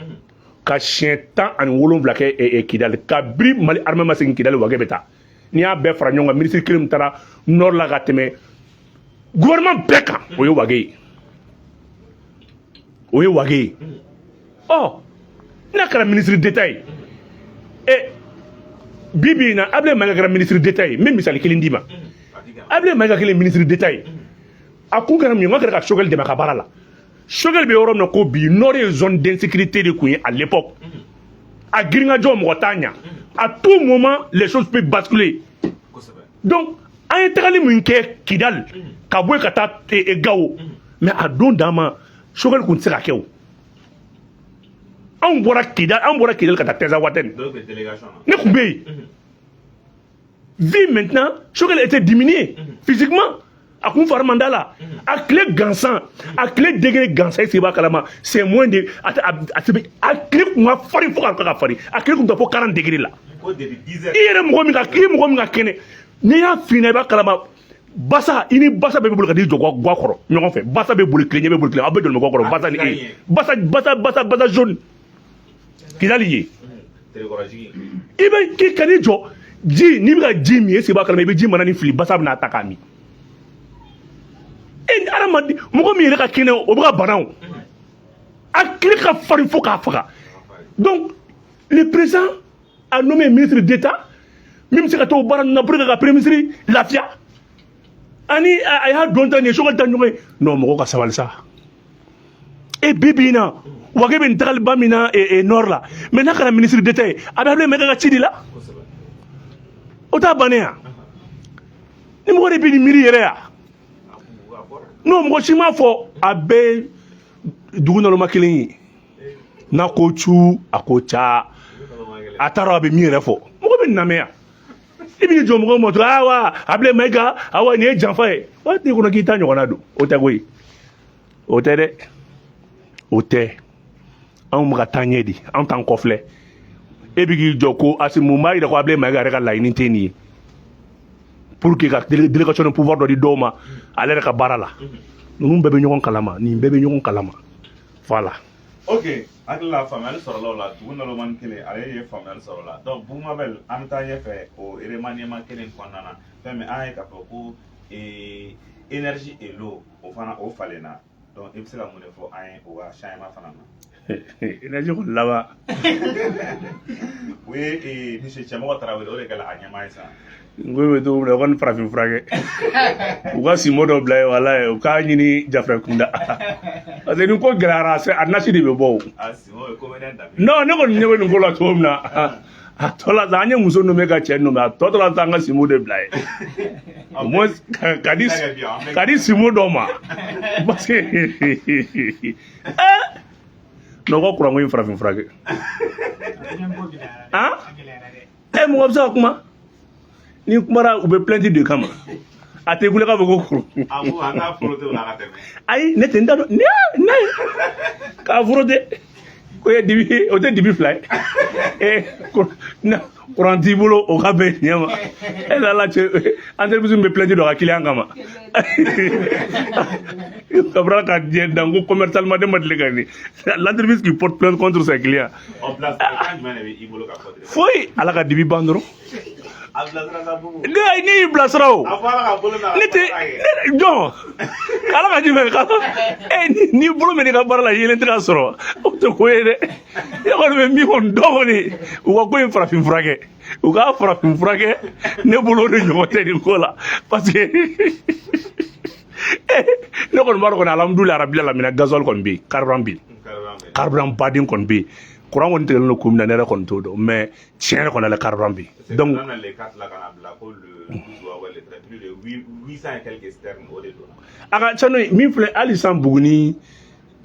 ka siɲɛ 17 kɛ Kidali. Kabini Mali armée ma segin Kidali, Wage bɛ taa. N'i y'a bɛɛ fara ɲɔgɔn kan, minisiri kelen min taara nord la ka tɛmɛ gouvernement bɛɛ kan, o ye Wage ye, o ye Wage ye. Ɔ, n'a kɛra ministre d'État ye, ɛ, bi bi in na, Ablaye Maïga kɛra ministre d'État ye. N bɛ misali kelen d'i ma. Ablaye Maïga kɛlen ministre d'État ye, a kun kɛra mun ye? N ka kɛra ka Choguel dɛmɛ a ka baara la. Choguel bɛ yɔrɔ min na ko bi, nord ye zone d'insécurité de kun ye à l'époque. A girinkajɔ, mɔgɔ t'a ɲa, à tout moment les choses peuvent basculer. Donc an ye tagali min kɛ Kidal, ka bɔ yen ka taa Gawo, mais a don dan ma, Choguel kun tɛ se ka kɛ o. Anw bɔra Kidal, an bɔra Kidal ka taa Tinzaouatène, ne kun bɛ yen. Vu maintenant, Choguel était diminué physiquement, a kun fari man da la, a tile gansan, a tile degré gansan, est-ce que i b'a kalama? C'est moins de a tile kun ka farin fo ka farin, a tile kun tɛ fo 40 degré la. I yɛrɛ mɔgɔ min ka, i ye mɔgɔ min ka kɛnɛ, n'i y'a f'i ɲɛna, i b'a kalama. Basa, i ni basa bɛɛ bɛ boli ka n'i jɔ ga kɔrɔ ɲɔgɔn fɛ. Basa bɛ boli tile ɲɛ, bɛ boli tile, aw bɛɛ jɔlen bɛ ga kɔrɔ. Basa ni e, basa, basa, basa, basa jaune, Kidali ye. I bɛ k'i ka n'i jɔ ji, n'i bɛ ka ji min, est-ce que i b'a kalama? I bɛ ji mana ni fili, basa bɛna ta k'a min. E hadamaden, mɔgɔ min yɛrɛ ka kɛnɛ, o bɛ ka bana, o a tile ka farin fo k'a faga. Donc le président a nommé ministre d'État min bɛ se ka t'o baara ninnu na pour que ka premier ministre lafiya. Ani a y'a dɔn ta nin ye, Choguel ta ɲɔgɔn ye. Non, mɔgɔw ka sabali sa. E bi bi in na, Wagué bɛ nin tagaliba min na nord la, mais n'a kɛra ministre d'État ye, a bɛ Ablaye Maïga ka ci de la, o t'a bannen yan. Ni mɔgɔ de bɛ nin miiri yɛrɛ yan, n'o mɔgɔ si m'a fɔ, a bɛɛ dugu naloma kelen ye. N'a ko cu, a ko ca, a taara, a bɛ min yɛrɛ fɔ, mɔgɔ bɛ nin lamɛn yan. I b'i jɔ mɔgɔw ma tuguni, awa Ablaye Maïga, awa nin ye janfa ye. Waati kɔnɔ k'i ta ɲɔgɔnna don, o tɛ koyi, o tɛ dɛ, o tɛ. Anw bɛ ka taa ɲɛ de, anw t'an kɔfilɛ. E bɛ k'i jɔ ko Assimi, mun b'a yira ko Ablaye Maïga yɛrɛ ka laɲini tɛ nin ye, pour que ka délégation de pouvoir dɔ di dɔw ma ale yɛrɛ ka baara la? Ninnu bɛɛ bɛ ɲɔgɔn kalama, nin bɛɛ bɛ ɲɔgɔn kalama, voilà. Ok, hakili la faamuyali sɔrɔla o la. Dugu nalomani kelen, ale ye faamuyali sɔrɔ o la. Donc Bumabel, an bɛ taa ɲɛfɛ o remaniement kelen kɔnɔna na. Fɛn min an ye k'a fɔ ko énergie et l'eau, o fana o falenna. Donc i bɛ se ka mun de fɔ an ye o ka changement fana na? Énergie kɔni laban. O ye monsieur Cɛmɔgɔ Tarawele, o de kɛra a ɲɛmaa ye sisan. N ko bɛ cogo min na, u ka nin farafin furakɛ, u ka simo dɔ bila yen, walayi, u k'a ɲini Jafɛ kunda, parce que ni ko gɛlɛyara, a nasi de bɛ bɔ o. A simo ye comédien daminɛ. Non, ne kɔni ɲɛ bɛ nin ko la cogo min na, a tɔ la sa, an ye muso nommé ka cɛ nommé, a tɔ tora sa, an ka simo de bila yen, au moins ka di simo dɔ ma, parce que n'o ka kuranko in farafin furakɛ han, ɛ mɔgɔ bɛ se ka kuma, ni kumara, u bɛ plainte de kama, a tɛ kule k'a fɔ ko kuru. A ko an k'a frotté o la ka tɛmɛ. Ayi, ne tɛ n da dɔn ne ne k'a frotté ko ye dibi, o tɛ dibi fila ye. E kuran t'i bolo, o ka bɛn tiɲɛ ma. E la cɛ, entreprise min bɛ plainte don a ka client kama, ka bɔra ka diɲɛ dan ko commercialement, ne ma deli ka nin, l'entreprise qui porte plainte contre ses clients. Ɔ, bilasira jumɛn de bɛ i bolo ka fɔ? Foyi, Ala ka dibi ban dɔrɔn. A bilasira sa, Bubu. Ne y'i bilasira o. A fɔ Ala ka bolo mɛn. Ne tɛ ne jɔn, Ala ka jumɛn ka e ni bolo mɛn i ka baara la, yelen tɛ ka sɔrɔ, o tɛ ko ye dɛ. Ne kɔni bɛ min kɔni dɔn kɔni, u ka ko in farafin furakɛ, u k'a farafin furakɛ, ne bolo o de ɲɔgɔn tɛ nin ko la, parce que ne kɔni b'a dɔn kɔni, alhamdulilayi rabil alamina, gasoil kɔni bɛ yen, carburant bɛ yen, carburant baden kɔni bɛ yen. Kuran kɔni tigɛlen don kun min na, ne yɛrɛ kɔni t'o dɔn, mais tiɲɛ yɛrɛ kɔni la, carburant bɛ yen. Donc le 4 la, ka na bila ko le 12 ou le 13, plus de 800 et quelques citernes, o de donna. A ka ca n'o ye min filɛ, hali sisan Buguni,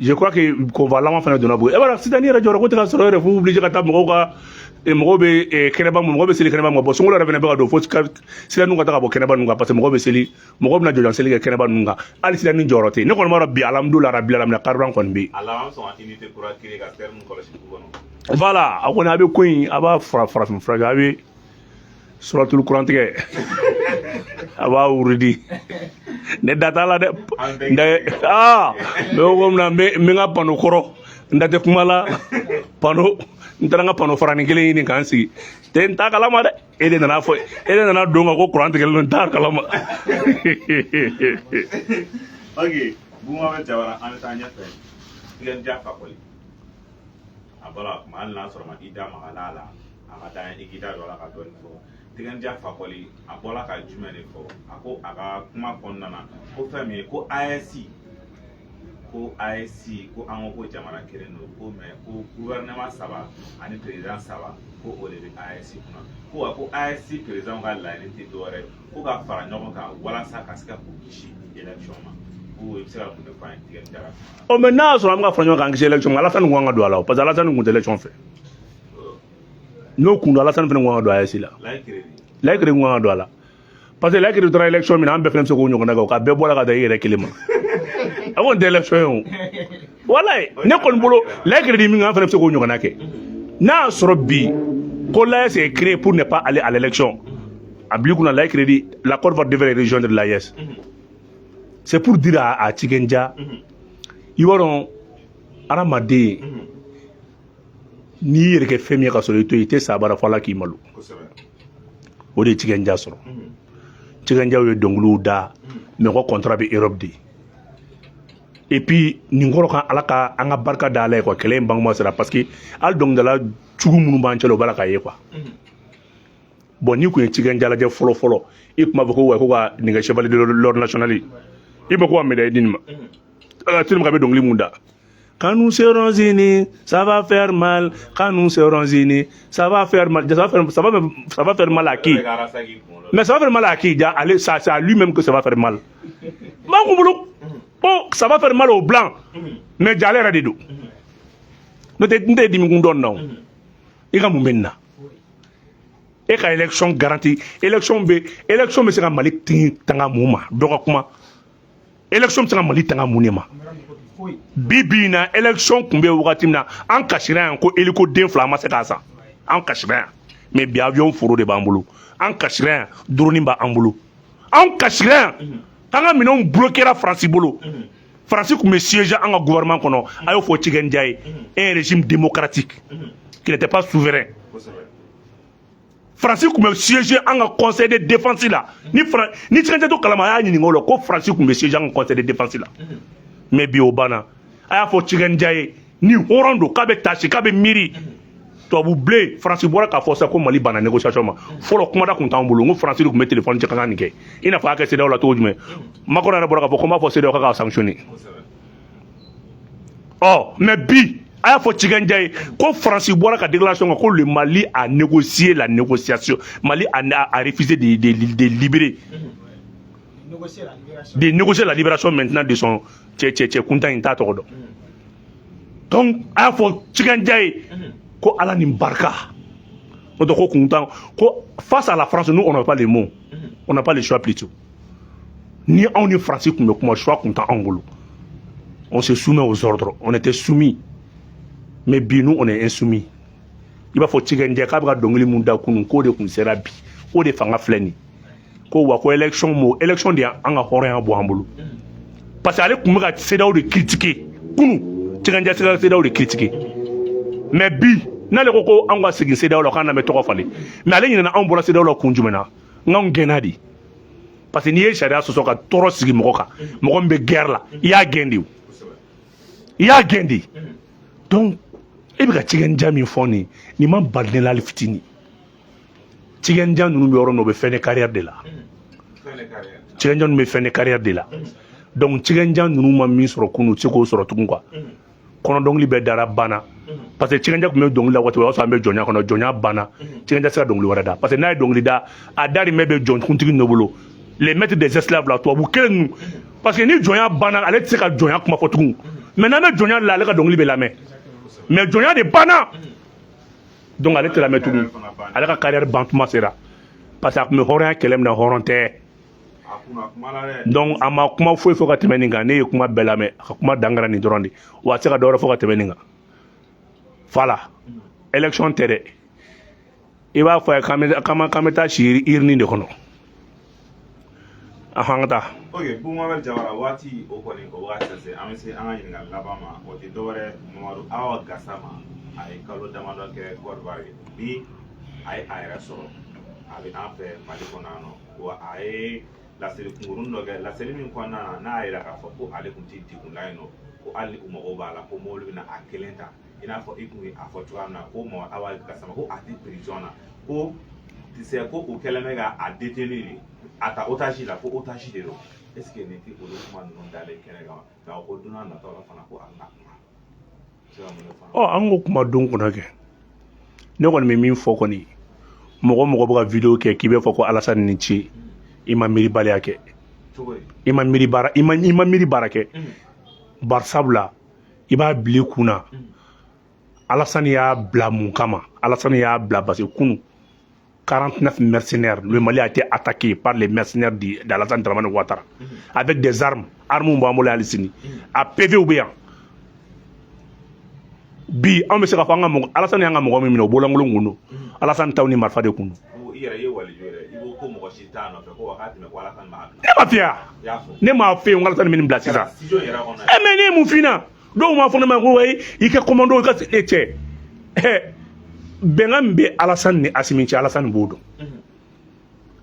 je crois que convoi laban fana donna Buguni. E b'a dɔn sisan, n'i yɛrɛ jɔra ko tɛ ka sɔrɔ yɛrɛ, fo obligé ka taa mɔgɔw ka mɔgɔw bɛ kɛnɛba mun, mɔgɔw bɛ seli kɛnɛba mun, bɔn sunkalo yɛrɛ fana bɛ ka don, fo sira ninnu ka taa ka bɔ kɛnɛba ninnu kan, parce que mɔgɔw bɛ seli, mɔgɔw bɛna jɔjɔn seli kɛ kɛnɛba ninnu kan. Hali sira ni jɔyɔrɔ tɛ yen. Ne kɔni b'a dɔn bi, alhamdulilayi rabil alamina, carburant kɔni bɛ yen. A laban bɛ sɔn ka unité kura créer ka citerne kɔlɔsi dugu kɔnɔ. Voilà, a kɔni a bɛ ko in, a b'a farafin furakɛ, a bɛ suratul kurantigɛ, a b'a wurudi. Ne da t'a la dɛ. N da aa, n bɛ ko min na, n bɛ n ka panneau kɔrɔ, n da tɛ kuma la. Panneau, n taara n ka panneau faranin kelen ɲini k'an sigi tɛ, n t'a kalama dɛ. E de nana fɔ, e de nana don kan ko kuran tigɛlen don, n t'a kalama. Ok, Bumabel Jawara, an bɛ taa ɲɛfɛ. Tigɛnja Fakɔli, a bɔra kuma, hali n'a sɔrɔ ma i da maga la, a ka d'an ye i k'i da don a la ka dɔɔni fɔ. Tigɛnja Fakɔli, a bɔra ka jumɛn de fɔ? A ko a ka kuma kɔnɔna na ko fɛn min ye ko AES, ko AES, ko an ko jamana kelen don ko, mais ko gouvernement saba ani président saba, ko o de bɛ AES kunna. Ko wa ko AES président ka laɲini tɛ dɔwɛrɛ ye ko ka fara ɲɔgɔn kan walasa ka se ka k'u kisi élection ma. Ko i bɛ se ka mun de fɔ an ye Tigɛnja ka kuma? Ɔ, mais n'a y'a sɔrɔ an bɛ ka fara ɲɔgɔn kan kisi élection ma, Alassane kun kan ka don a la o, parce que Alassane kun tɛ élection fɛ. N'o kun don, Alassane fana kun kan ka don AES la. Layi. Layikiri kun kan ka don a la, parce que Layikiri taara élection min na, an bɛɛ fana bɛ se k'o ɲɔgɔnna kɛ, o ka bɛɛ bɔ a la ka da i yɛrɛ kelen ma. A kɔni tɛ élection ye o, walayi. Ne kɔni bolo, Layikiri di min kan, an fana bɛ se k'o ɲɔgɔnna kɛ. N'a y'a sɔrɔ bi ko l'AES est créé pour ne pas aller à l'élection, A bil'i kunna Laye Crédit, la Côte d'Ivoire devrait rejoindre l'AES. C'est pour dire à Tiken Jah, i b'a dɔn, hadamaden, n'i y'i yɛrɛ kɛ fɛn min ye ka sɔrɔ i to yen, i tɛ sa bara fo Ala k'i malo. O de ye Tiken Jah sɔrɔ. Tiken Jah ye dɔnkiliw da, mais ko contrat bɛ Europe de. Et puis nin kɔrɔ kan, Ala ka an ka barika da Ala ye quoi, kɛlɛ in bangema sera, parce que hali dɔnkilidala jugu minnu b'an cɛla, o b'a la k'a ye quoi. Bon, n'i kun ye Tiken Jah lajɛ fɔlɔ fɔlɔ, i tun b'a fɔ ko wa ko ka nin kɛ chevalier de l'ordre national ye, i bɛ ko ka médaille di nin ma, ala tellement ka bɛ dɔnkili mun da: "Quand nous serons unis, ça va faire mal. Quand nous serons unis, ça va faire mal." Ça va faire, ça va faire mal à qui? Mais ça va faire mal à qui? Allez, ça, c'est à lui-même que ça va faire mal. Oh, ça va faire mal aux blancs. Mais jale yɛrɛ de don. N'o tɛ, n tɛ dimi kun dɔn na o. I ka mun bɛ nin na? E ka élection garantie, élection bɛ se ka Mali tanga mun ma? Dɔ ka kuma. Élection bɛ se ka Mali tanga mun de ma? Bi bi in na, élection tun bɛ wagati min na, an kasira yan ko hélico den 2, an ma se k'a san. An kasira yan, mais bi avion foro de b'an bolo. An kasira yan, drone b'an bolo. An kasira yan k'an ka minɛnw bloquera Faransi bolo. Faransi tun bɛ siéger an ka gouvernement kɔnɔ. A y'o fɔ Tiken Jah ye, un régime démocratique qui n'était pas souverain. Faransi tun bɛ siéger an ka conseil de défense la. Ni Tiken Jah to kalama, a y'a ɲininka o la ko Faransi tun bɛ siéger an ka conseil de défense la. Mais bi o banna. A y'a fɔ Tiken Jah ye, ni hɔrɔn don, k'a bɛ tasi, k'a bɛ miiri tubabu bilen. Faransi bɔra k'a fɔ sisan ko Mali banna négociation ma. Fɔlɔ, kumada tun t'anw bolo, n ko Faransi de tun bɛ téléphone cɛ ka kan nin kɛ, i n'a fɔ a y'a kɛ CEDEAO la cogo jumɛn. Macron yɛrɛ bɔra k'a fɔ ko n b'a fɔ CEDEAO k'a ka sanctionner. Ɔ, mais bi, a y'a fɔ Tiken Jah ye ko Faransi bɔra ka déclaration kɛ ko le Mali a négocié la négociation, Mali a refusé de libérer, de négocier la libération maintenant de son cɛ cɛ cɛ kuntan in t'a tɔgɔ dɔn. Donc a y'a fɔ Tiken Jah ye ko Ala ni barika, n'o tɛ ko kuntan ko face à la France, nous, on n'a pas les mots, on n'a pas le choix plutôt. Ni anw ni Faransi tun bɛ kuma, choix kun t'anw bolo. On se soumet aux ordres, on était soumis. Mais bi, nous, on est insoumis. I b'a fɔ Tiken Jah k'a bɛ ka dɔnkili mun da kunun, k'o de kun sera bi, o de fanga filɛ nin ko wa ko élection mo élection de y'an ka hɔrɔnya bɔ an bolo, parce que ale tun bɛ ka CEDEAO de critiquer kunun. Tiken Jah se ka CEDEAO de critiquer, mais bi n'ale ko ko anw ka segin CEDEAO la, k'an n'an bɛ tɔgɔ falen, mais ale ɲinɛna anw bɔra CEDEAO la kun jumɛn na? N k'anw gɛnna de, parce que n'i ye sariya sɔsɔ ka tɔɔrɔ sigi mɔgɔ kan, mɔgɔ min bɛ guerre la, i y'a gɛn de o, i y'a gɛn de. Donc e bɛ ka Tiken Jah min fɔ nin, nin ma bali ne la hali fitinin. Tiken Jah ninnu bɛ yɔrɔ min na, u bɛ fin de carrière de la. Tiken Jah ninnu bɛ fin de carrière de la. Donc Tiken Jah ninnu ma min sɔrɔ kunun, u tɛ se k'o sɔrɔ tugun quoi. Kɔnɔ dɔnkili bɛɛ dara banna, parce que Tiken Jah tun bɛ dɔnkili la waati, o y'a sɔrɔ an bɛ jɔnya kɔnɔ. Jɔnya banna, Tiken Jah tɛ se ka dɔnkili wɛrɛ da, parce que n'a ye dɔnkili da, a darimɛ bɛ jɔnkuntigi dɔ bolo, les maîtres des esclaves la, tubabu kelen ninnu. Parce que ni jɔnya banna, ale tɛ se ka jɔnya kuma fɔ tugun. Mais n'an bɛ jɔnya la, ale ka dɔnkili bɛ lamɛn. Mais jɔnya de banna, donc ale tɛ lamɛn tugun. Ale ka carrière ban tuma sera, parce que a tun bɛ hɔrɔnya kɛlɛ min na, hɔrɔn tɛ. Donc a ma kuma foyi fɔ ka tɛmɛ nin kan. Ne ye kuma bɛɛ lamɛn, a ka kuma dan kɛra nin dɔrɔn de wa, a tɛ se ka dɔwɛrɛ fɔ ka tɛmɛ nin kan. Voilà, élection tɛ dɛ. I b'a fɔ a ye k'an bɛ taa si urne de kɔnɔ. Ahɔn, an ka taa. Ok, Bumabel Jawara, waati o kɔni o wagati se, an bɛ se an ka ɲininkali laban ma. O tɛ dɔwɛrɛ, Mamadu Awa Gasama, a ye kalo damadɔ kɛ Côte d'Ivoire. Bi a ye a yɛrɛ sɔrɔ, a bɛ an fɛ Mali kɔnɔ yan nɔ. Wa a ye laseli kunkurunin dɔ kɛ, laseli min kɔnɔna na n'a y'a yira k'a fɔ ko ale tun tɛ degun la yen nɔ, ko hali ni u mago b'a la, ko mobili bɛna a kelen ta, i n'a fɔ i kun ye a fɔ cogoya min na ko Mamadu Awa Gasama ko a tɛ prison na, ko tisɛ ko u kɛlen bɛ ka a détenu de, a ta otage la, ko otage de don. Est ce que nin tɛ olu kuma ninnu dalen kɛnɛ kan? Nka ko don n'a nataw la fana, ko a bɛna kuma. Se ka mun de fɔ? Ɔ, an ko kuma don kɔnɔ kɛ. Ne kɔni bɛ min fɔ kɔni, mɔgɔ mɔgɔ bɛ ka vidéo kɛ k'i bɛ fɔ ko Alasani ni ce, i ma miiribaliya kɛ. Cogo di? I ma miiri baara, i ma miiri baara kɛ. Bari sabula i b'a bila i kun na, Alasani y'a bila mun kama? Alasani y'a bila parce que kunu, 49 mercenaires, le Mali a été attaqué par les mercenaires d'Alassane Dramane Ouattara avec des armes. Armes b'an bolo hali sini, a PV bɛ yan. Bi anw bɛ se k'a fɔ an ka mɔgɔ, Alasani y'an ka mɔgɔ min minɛ, o bololankolon kun don. Alasani taw ni marifa de kun don. I yɛrɛ ye waliju yɛrɛ, i b'o ko mɔgɔ si t'a nɔfɛ, ko wa k'a tɛmɛ ko Alassane m'a bila. Ne ma f'i ye wa? I y'a fɔ. Ne m'a f'i ye n ko Alassane bɛ nin bila sisan. Studio yɛrɛ kɔnɔ. Ɛ, mais ne ye mun f'i ɲɛna? Dɔw m'a fɔ ne ma ko wayi, i ka commando, i ka e cɛ. Ɛ, bɛnkan min bɛ Alassane ni Assimi cɛ, Alassane b'o dɔn.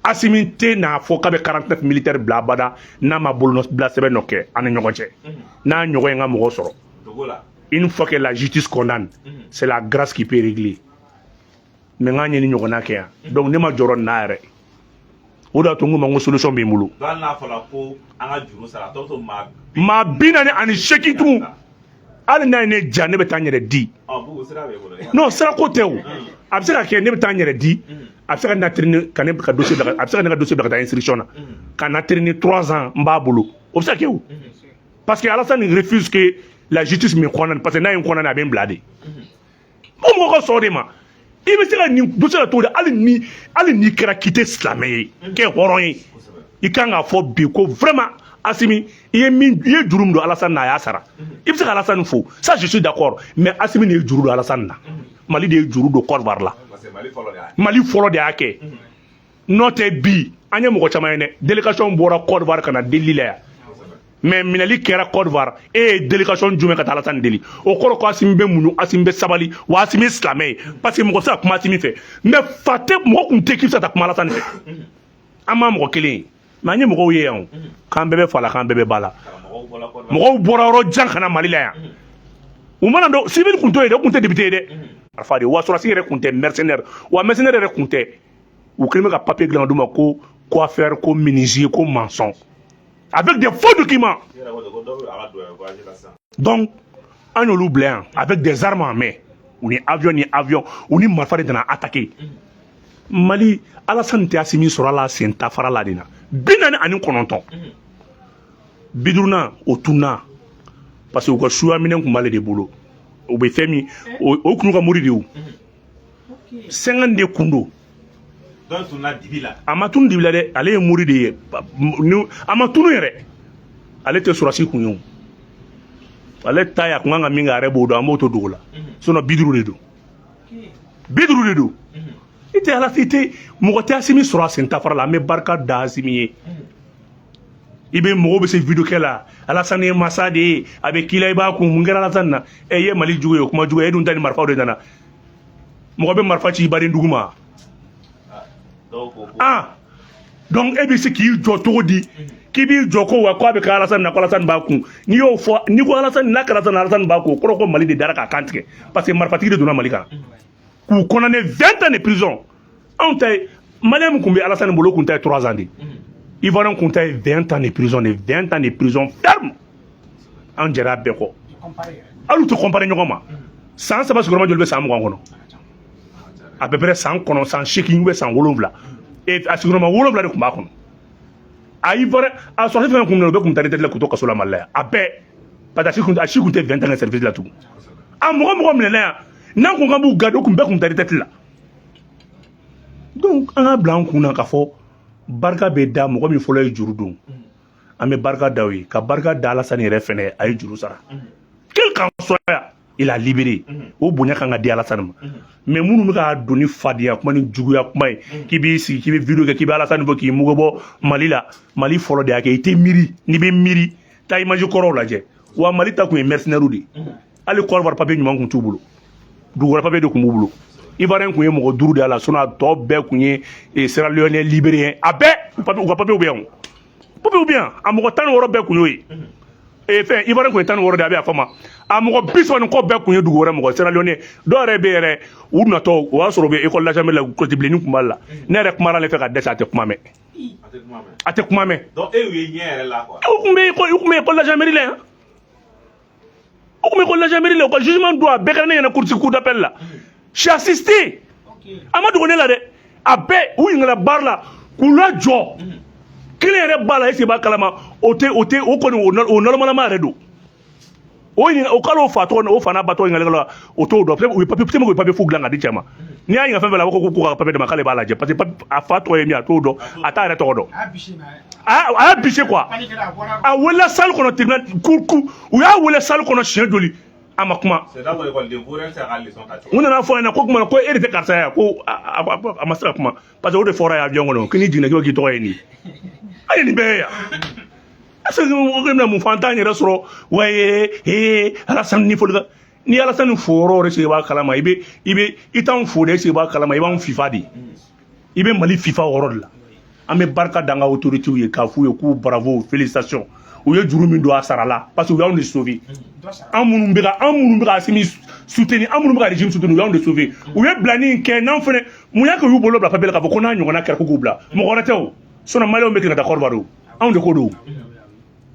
Assimi tɛ n'a fɔ k'a bɛ 49 militaire bila abada n'a ma bolonɔ bila sɛbɛn dɔ kɛ an ni ɲɔgɔn cɛ, n'a ɲɔgɔn ye n ka mɔgɔ sɔrɔ. Dogo la. Une fois que la justice condamne, c'est la grâce qui peut régler. Mais n k'a ɲini ɲɔgɔnna kɛ yan. Donc ne ma jɔrɔ nin na yɛrɛ. O de y'a to n ko ma n ko solution bɛ n bolo. Donc hali n'a fɔra ko an ka juru sara, a tɔ bɛ to maa Maa 48 tun, hali n'a ye ne ja, ne bɛ taa n yɛrɛ di. Ɔ Bugu, sira b'e bolo. Non, sirako tɛ o. A bɛ se ka kɛ ne bɛ taa n yɛrɛ di. A bɛ se ka na traîner ka ne ka dossier bila, a bɛ se ka ne ka dossier bila ka taa instruction na, ka na traîner 3 ans, n b'a bolo. O bɛ se ka kɛ o, parce que Alassane refuse que la justice me condamne, parce que n'a ye n condamné, a bɛ n bila de. O mɔgɔ ka sɔn o de ma. I bɛ se ka nin dossier la cogo di? Hali n'i kɛra k'i tɛ silamɛ ye, kɛ hɔrɔn ye, i kan k'a fɔ bi ko vraiment, Assimi, i ye min, i ye juru min don Alassane na, a y'a sara. I bɛ se ka Alassane fo, ça je suis d'accord, mais Assimi de ye juru don Alassane na, Mali de ye juru don Côte d'Ivoire la. Parce que Mali fɔlɔ de y'a kɛ. Mali fɔlɔ de y'a kɛ. N'o tɛ, bi an ye mɔgɔ caman ye dɛ, délégation bɔra Côte d'Ivoire ka na delili la yan, mais minɛli kɛra Côte d'Ivoire. E ye délégation jumɛn ka taa Alassane deli? O kɔrɔ ko Assimi bɛ muɲu, Assimi bɛ sabali, wa Assimi ye silamɛ ye, parce que mɔgɔ tɛ se ka kuma Assimi fɛ. Mais fa tɛ mɔgɔ kun tɛ k'i bɛ se ka taa kuma Alassane fɛ. An m'a mɔgɔ kelen ye, mais an ye mɔgɔw ye yan o, k'an bɛɛ bɛ fa la, k'an bɛɛ bɛ ba la. Karamɔgɔw bɔra Côte d'Ivoire. Mɔgɔw bɔra yɔrɔ jan ka na Mali la yan. U mana dɔn civil kun t'o ye dɛ, o kun tɛ député ye dɛ, marifa de wa sɔrɔsi yɛrɛ kun tɛ, mercenaire wa mercenaire yɛrɛ kun tɛ. U kɛlen bɛ ka papier dilan ka d'u ma ko coiffeur, ko menuisier, ko maçon, avec des faux documents. I yɛrɛ ko ten ko dɔ bɛ a ka don voyage la sisan. Donc an y'olu bila yan avec des armes en main. U ni avion, ni avion, u ni marifa de nana attaquer Mali. Alassane tɛ Assimi sɔrɔ a la sen ta fara la de na 49, 50nan o tunna, parce que u ka suya minɛn kun b'ale de bolo. O bɛ fɛn min, o kun y'u ka mori de ye. O 50 de kun don. Dɔ tununa dibi la. A ma tunu dibi la dɛ, ale ye mori de ye. A ma tunu yɛrɛ, ale tɛ sɔrɔsi kun ye. O ale ta ye, a kun kan ka min kɛ, a yɛrɛ b'o dɔn. An b'o to dogo la, sinon 50 de don, 50 de don. I tɛ ala, i tɛ mɔgɔ tɛ Assimi sɔrɔ a sen ta fara la. An bɛ barika da Assimi ye. I bɛ mɔgɔw bɛ se vidéo kɛ la, Alassane ye masa de ye, a bɛ k'i la, i b'a kun. Mun kɛra Alassane na? Ɛ, i ye Mali jugu ye, o kuma jugu ye. E dun ta ni marifaw de nana. Mɔgɔ bɛ marifa ci i baden dugu ma. Dɔw ko ko Ah, donc e bɛ se k'i jɔ cogo di k'i b'i jɔ ko wa k'a bɛ kɛ Alassane na, ko Alassane b'a kun? N'i y'o fɔ, n'i ko Alassane n'a kɛra Alassane na, Alassane b'a kun, o kɔrɔ ko Mali de dara k'a kan tigɛ, parce que marifatigi de donna Mali kan k'u condamné 20 ans de prison. Anw ta ye, Malien min kun bɛ Alassane bolo, o kun ta ye 3 ans de ye. Ivoirien kun ta ye 20 ans de prison de, 20 ans de prison ferme. An jɛra a bɛɛ kɔ. Hali u tɛ comparer ɲɔgɔn ma. San 3 sigiyɔrɔma joli bɛ san 20 kɔnɔ? À peu près san 9, san 8 ou bien san 7. Et a sigiyɔrɔma 7 de tun b'a kɔnɔ. A Ivoirien, a sɔrɔsi fɛn kun minɛ, u bɛɛ kun taa retraite la k'u to kaso la Mali la yan, a bɛɛ, parce que a si kun tɛ 20 ans kɛ service la tugun. A mɔgɔ mɔgɔ minɛna yan, n'an kun kan b'u garder, u kun bɛɛ kun taa retraite la. Donc an ka bila an kun na k'a fɔ barika bɛ da mɔgɔ min fɔlɔ ye juru don. An bɛ barika da o ye, ka barika da Alassane yɛrɛ fɛnɛ, a ye juru sara, quel qu'en soit, il a libéré. O bonya kan ka di Alassane ma. Mais minnu bɛ k'a don ni fadenya kuma ni juguya kuma ye, k'i b'i sigi k'i bɛ vidéo kɛ, k'i bɛ Alassane fɔ k'i mugu bɔ Mali la, Mali fɔlɔ de y'a kɛ. I tɛ miiri, n'i bɛ miiri, taa image kɔrɔw lajɛ. Wa Mali ta kun ye mercenaires de ye. Hali Côte d'Ivoire papier ɲuman kun t'u bolo, dugu wɛrɛ papier de kun b'u bolo. Ivoirien kun ye mɔgɔ 5 de y'a la, sinon a tɔ bɛɛ kun ye Sierra Leone, Libérien, a bɛɛ u ka papier bɛ yan, o papier bɛ yan. A mɔgɔ 16 bɛɛ kun y'o ye. Ee, fɛn, Ivoirien kun ye 16 de ye, a bɛ yafa ma. A mɔgɔ 30 ni kɔ bɛɛ kun ye dugu wɛrɛ mɔgɔ, Sierra Leone. Dɔw yɛrɛ bɛ yɛrɛ, u natɔ, o y'a sɔrɔ u bɛ école la jamais la, côté bilenni kun b'a la. Ne yɛrɛ kumara ale fɛ ka dɛsɛ, a tɛ kuma mɛn. A tɛ kuma mɛn. A tɛ kuma mɛn. Donc e y'u ye ɲɛ yɛrɛ la quoi. U kun bɛ école la gendarmerie la yan, u kun bɛ école la gendarmerie la. U ka jugement don, a bɛɛ kɛra ne ɲɛna cour d'appel la. J'ai assisté. A ma dogo ne la dɛ. A bɛɛ u ɲininkala baara la k'u lajɔ. Kelen yɛrɛ b'a la, est-ce que b'a kalama? O tɛ o kɔni, o normalement yɛrɛ don. O ɲininka o k'ale o fa tɔgɔ, o fa n'a ba tɔgɔ ɲininkali la, o t'o dɔn. Peut-être u ye papier, peut-être u ye papier fu dilan ka di cɛ ma. N'i y'a ɲininka fɛn fɛn la, a b'a fɔ ko ka papier d'a ma, k'ale b'a lajɛ, parce que a fa tɔgɔ ye min ye, a t'o dɔn, a t'a yɛrɛ tɔgɔ dɔn. A y'a bise quoi. A welela salle kɔnɔ, tribunal, cour, u y'a wele salle kɔnɔ siɲɛ joli? A ma kuma. U nana fɔ a ɲɛna ko kuma ko e de tɛ karisa ye, ko a ma se ka kuma parce que o de fɔra ye avion kɔnɔ ko n'i jiginna k'i tɔgɔ ye nin ye. A ye nin bɛɛ ye yan. Est-ce que o bɛna mun fɔ? An t'an yɛrɛ sɔrɔ waye. Ee, Alassane ni foli ni Alassane fo yɔrɔ o yɔrɔ, i b'a kalama, i bɛ i t'anw fo dɛ, i b'a kalama, i b'anw fifa de, i bɛ Mali fifa o yɔrɔ de la. An bɛ barika da an ka autorités ye k'a f'u ye k'u bravo, félicitations. U ye juru min don, a sara la, parce que u y'anw de sauver. An minnu bɛ ka Assimi soutenir, an minnu bɛ ka régime soutenir, u y'anw de sauver. U ye bilani in kɛ n'an fɛnɛ mun y'a kɛ, u y'u bolo bila papier la k'a fɔ ko n'a ɲɔgɔnna kɛra ko k'u bila mɔgɔ wɛrɛ tɛ o. Sinon maliyɛnw bɛ kɛ ka taa Côte d'Ivoire o, anw de ko don.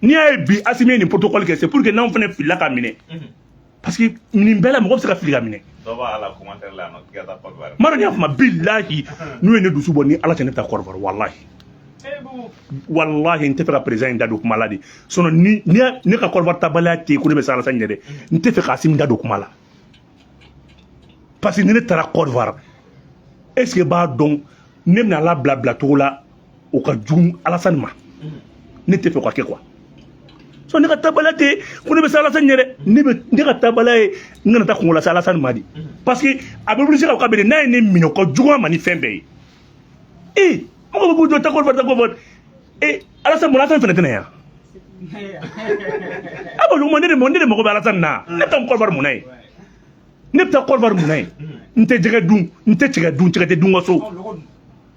N'i y'a ye bi Assimi ye nin protocole kɛ, c'est pour que n'anw fɛnɛ filila ka minɛ, parce que nin bɛɛ la mɔgɔ bɛ se ka fili ka minɛ. Dɔ b'a la commentaire la yan nɔ k'i ka taa Côte d'Ivoire. N b'a dɔn, n'i y'a faamu, bilahi, n'u ye ne dusu bɔ ni Ala cɛ, ne bɛ taa Côte d'Ivoire, walahi, walahi. N tɛ fɛ ka président in da don kuma la de. Sinon ni ne ka Côte d'Ivoire tabaliya tɛ yen ko ne bɛ se Alassane ɲɛ dɛ, n tɛ fɛ ka Assimi da don kuma la, parce que ni ne taara Côte d'Ivoire, est ce que b'a dɔn ne bɛna labila bilacogo la, o ka jugu Alassane ma. Ne tɛ fɛ o ka kɛ quoi. So ne ka tabaliya tɛ ko ne bɛ se Alassane ɲɛ dɛ, ne bɛ ne ka tabaliya ye n kana taa kungo lase Alassane ma de, parce que a bɛ obligé ka bɛn n'a ye ne minɛ, o ka jugu a ma ni fɛn bɛɛ ye. Ee, mɔgɔ bɛ k'u jɔ, taa Côte d'Ivoire, taa Côte d'Ivoire. Ee, Alassane mun, Alassane fɛnɛ tɛna yan. A b'a fɔ ne de mago bɛ Alassane na. Ne bɛ taa Côte d'Ivoire mun na ye? Ne bɛ taa Côte d'Ivoire mun na ye? N tɛ jɛgɛ dun, n tɛ cɛgɛ dun, cɛgɛ tɛ dun n ka so.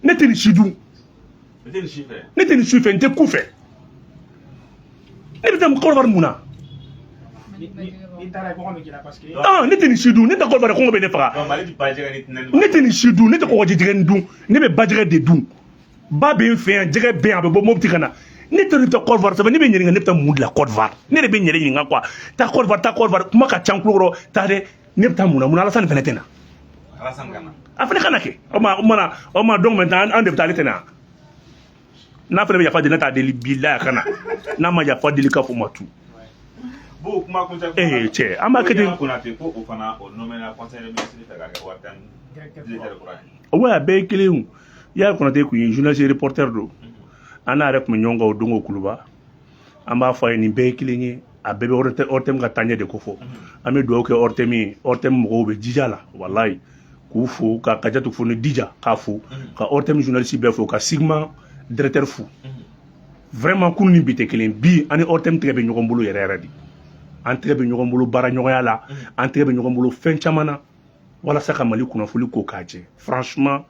Ne tɛ nin si dun. I tɛ nin si fɛ. Ne tɛ nin si fɛ, n tɛ ku fɛ. Ne bɛ taa Côte d'Ivoire mun na? Ah, ne tɛ nin si dun, ne tɛ Côte d'Ivoire, kɔngɔ bɛ ne faga. Donc Mali bɛ bajɛgɛ ni tɛnɛni. Ne tɛ nin si dun, ne tɛ kɔgɔji jɛgɛ nin dun, ne bɛ bajɛgɛ de dun. Ba bɛ n fɛ yan, jɛgɛ bɛ yan, a bɛ bɔ Mopti ka na. Ne tɛ taa Côte d'Ivoire, sabu ne bɛ ɲininka, ne bɛ taa mun de la Côte d'Ivoire? Ne de bɛ n yɛrɛ ɲininka quoi. Taa Côte d'Ivoire, taa Côte d'Ivoire, kuma ka ca n tulo kɔrɔ. Taa dɛ, ne bɛ taa mun na? Mun na Alassane fɛnɛ tɛ na? Alassane ka na. A fɛnɛ ka na kɛ o ma. Donc maintenant an de bɛ taa, ale tɛ na. N'a fɛnɛ bɛ yafa deli, ne t'a deli, bilahi, a ka na. N'a ma yafa deli, k'a fɔ ma tu. Bon, kuma kuncɛ. Ee cɛ, an b'a kɛ ten. Konate ko o fana o nommé na conseil des ministres fɛ ka kɛ ORTM directeur kura ye. Ouais, a bɛɛ ye kelen ye o. Yaya Konate kun ye journaliste reporter don. An n'a yɛrɛ tun bɛ ɲɔgɔn kan o don o Kuluba. An b'a fɔ a ye, nin bɛɛ ye kelen ye, a bɛɛ bɛ ORTM ka taaɲɛ de ko fɔ. An bɛ dugawu kɛ ORTM ye, ORTM mɔgɔw bɛ jija la, walayi, k'u fo, ka Kajatu fo ni dija k'a fo, ka ORTM journaliste bɛɛ fo, ka Sigma directeur fo. Vraiment, kunun ni bi tɛ kelen. Bi an ni ORTM tɛgɛ bɛ ɲɔgɔn bolo yɛrɛ yɛrɛ de. An tɛgɛ bɛ ɲɔgɔn bolo baara ɲɔgɔnya la, an tɛgɛ bɛ ɲɔgɔn bolo fɛn caman na walasa ka Mali kunnafoni ko k'a jɛ. Franchement,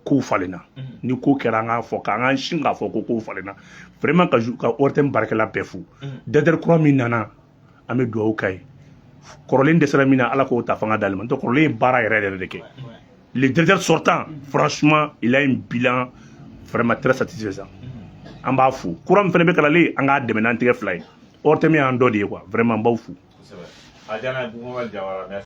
kow falenna. Ni ko kɛra, an k'a fɔ k'an k'an sin k'a fɔ ko kow falenna. Vraiment, ka ORTM baarakɛla bɛɛ fo. Directeur kura min nana, an bɛ dugawu k'a ye. Kɔrɔlen dɛsɛra min na, Ala k'o ta fanga d'ale ma. N'o tɛ, kɔrɔlen ye baara yɛrɛ yɛrɛ de kɛ. Le directeur sortant, franchement, il a un bilan vraiment très satisfaisant. An b'a fo. Kura min fana bɛ kalalen, an k'a dɛmɛ n'an tɛgɛ fila ye. ORTM y'an dɔ de ye quoi. Vraiment, n b'aw fo. Kosɛbɛ. A diyara n ye, Bubakari Jawara.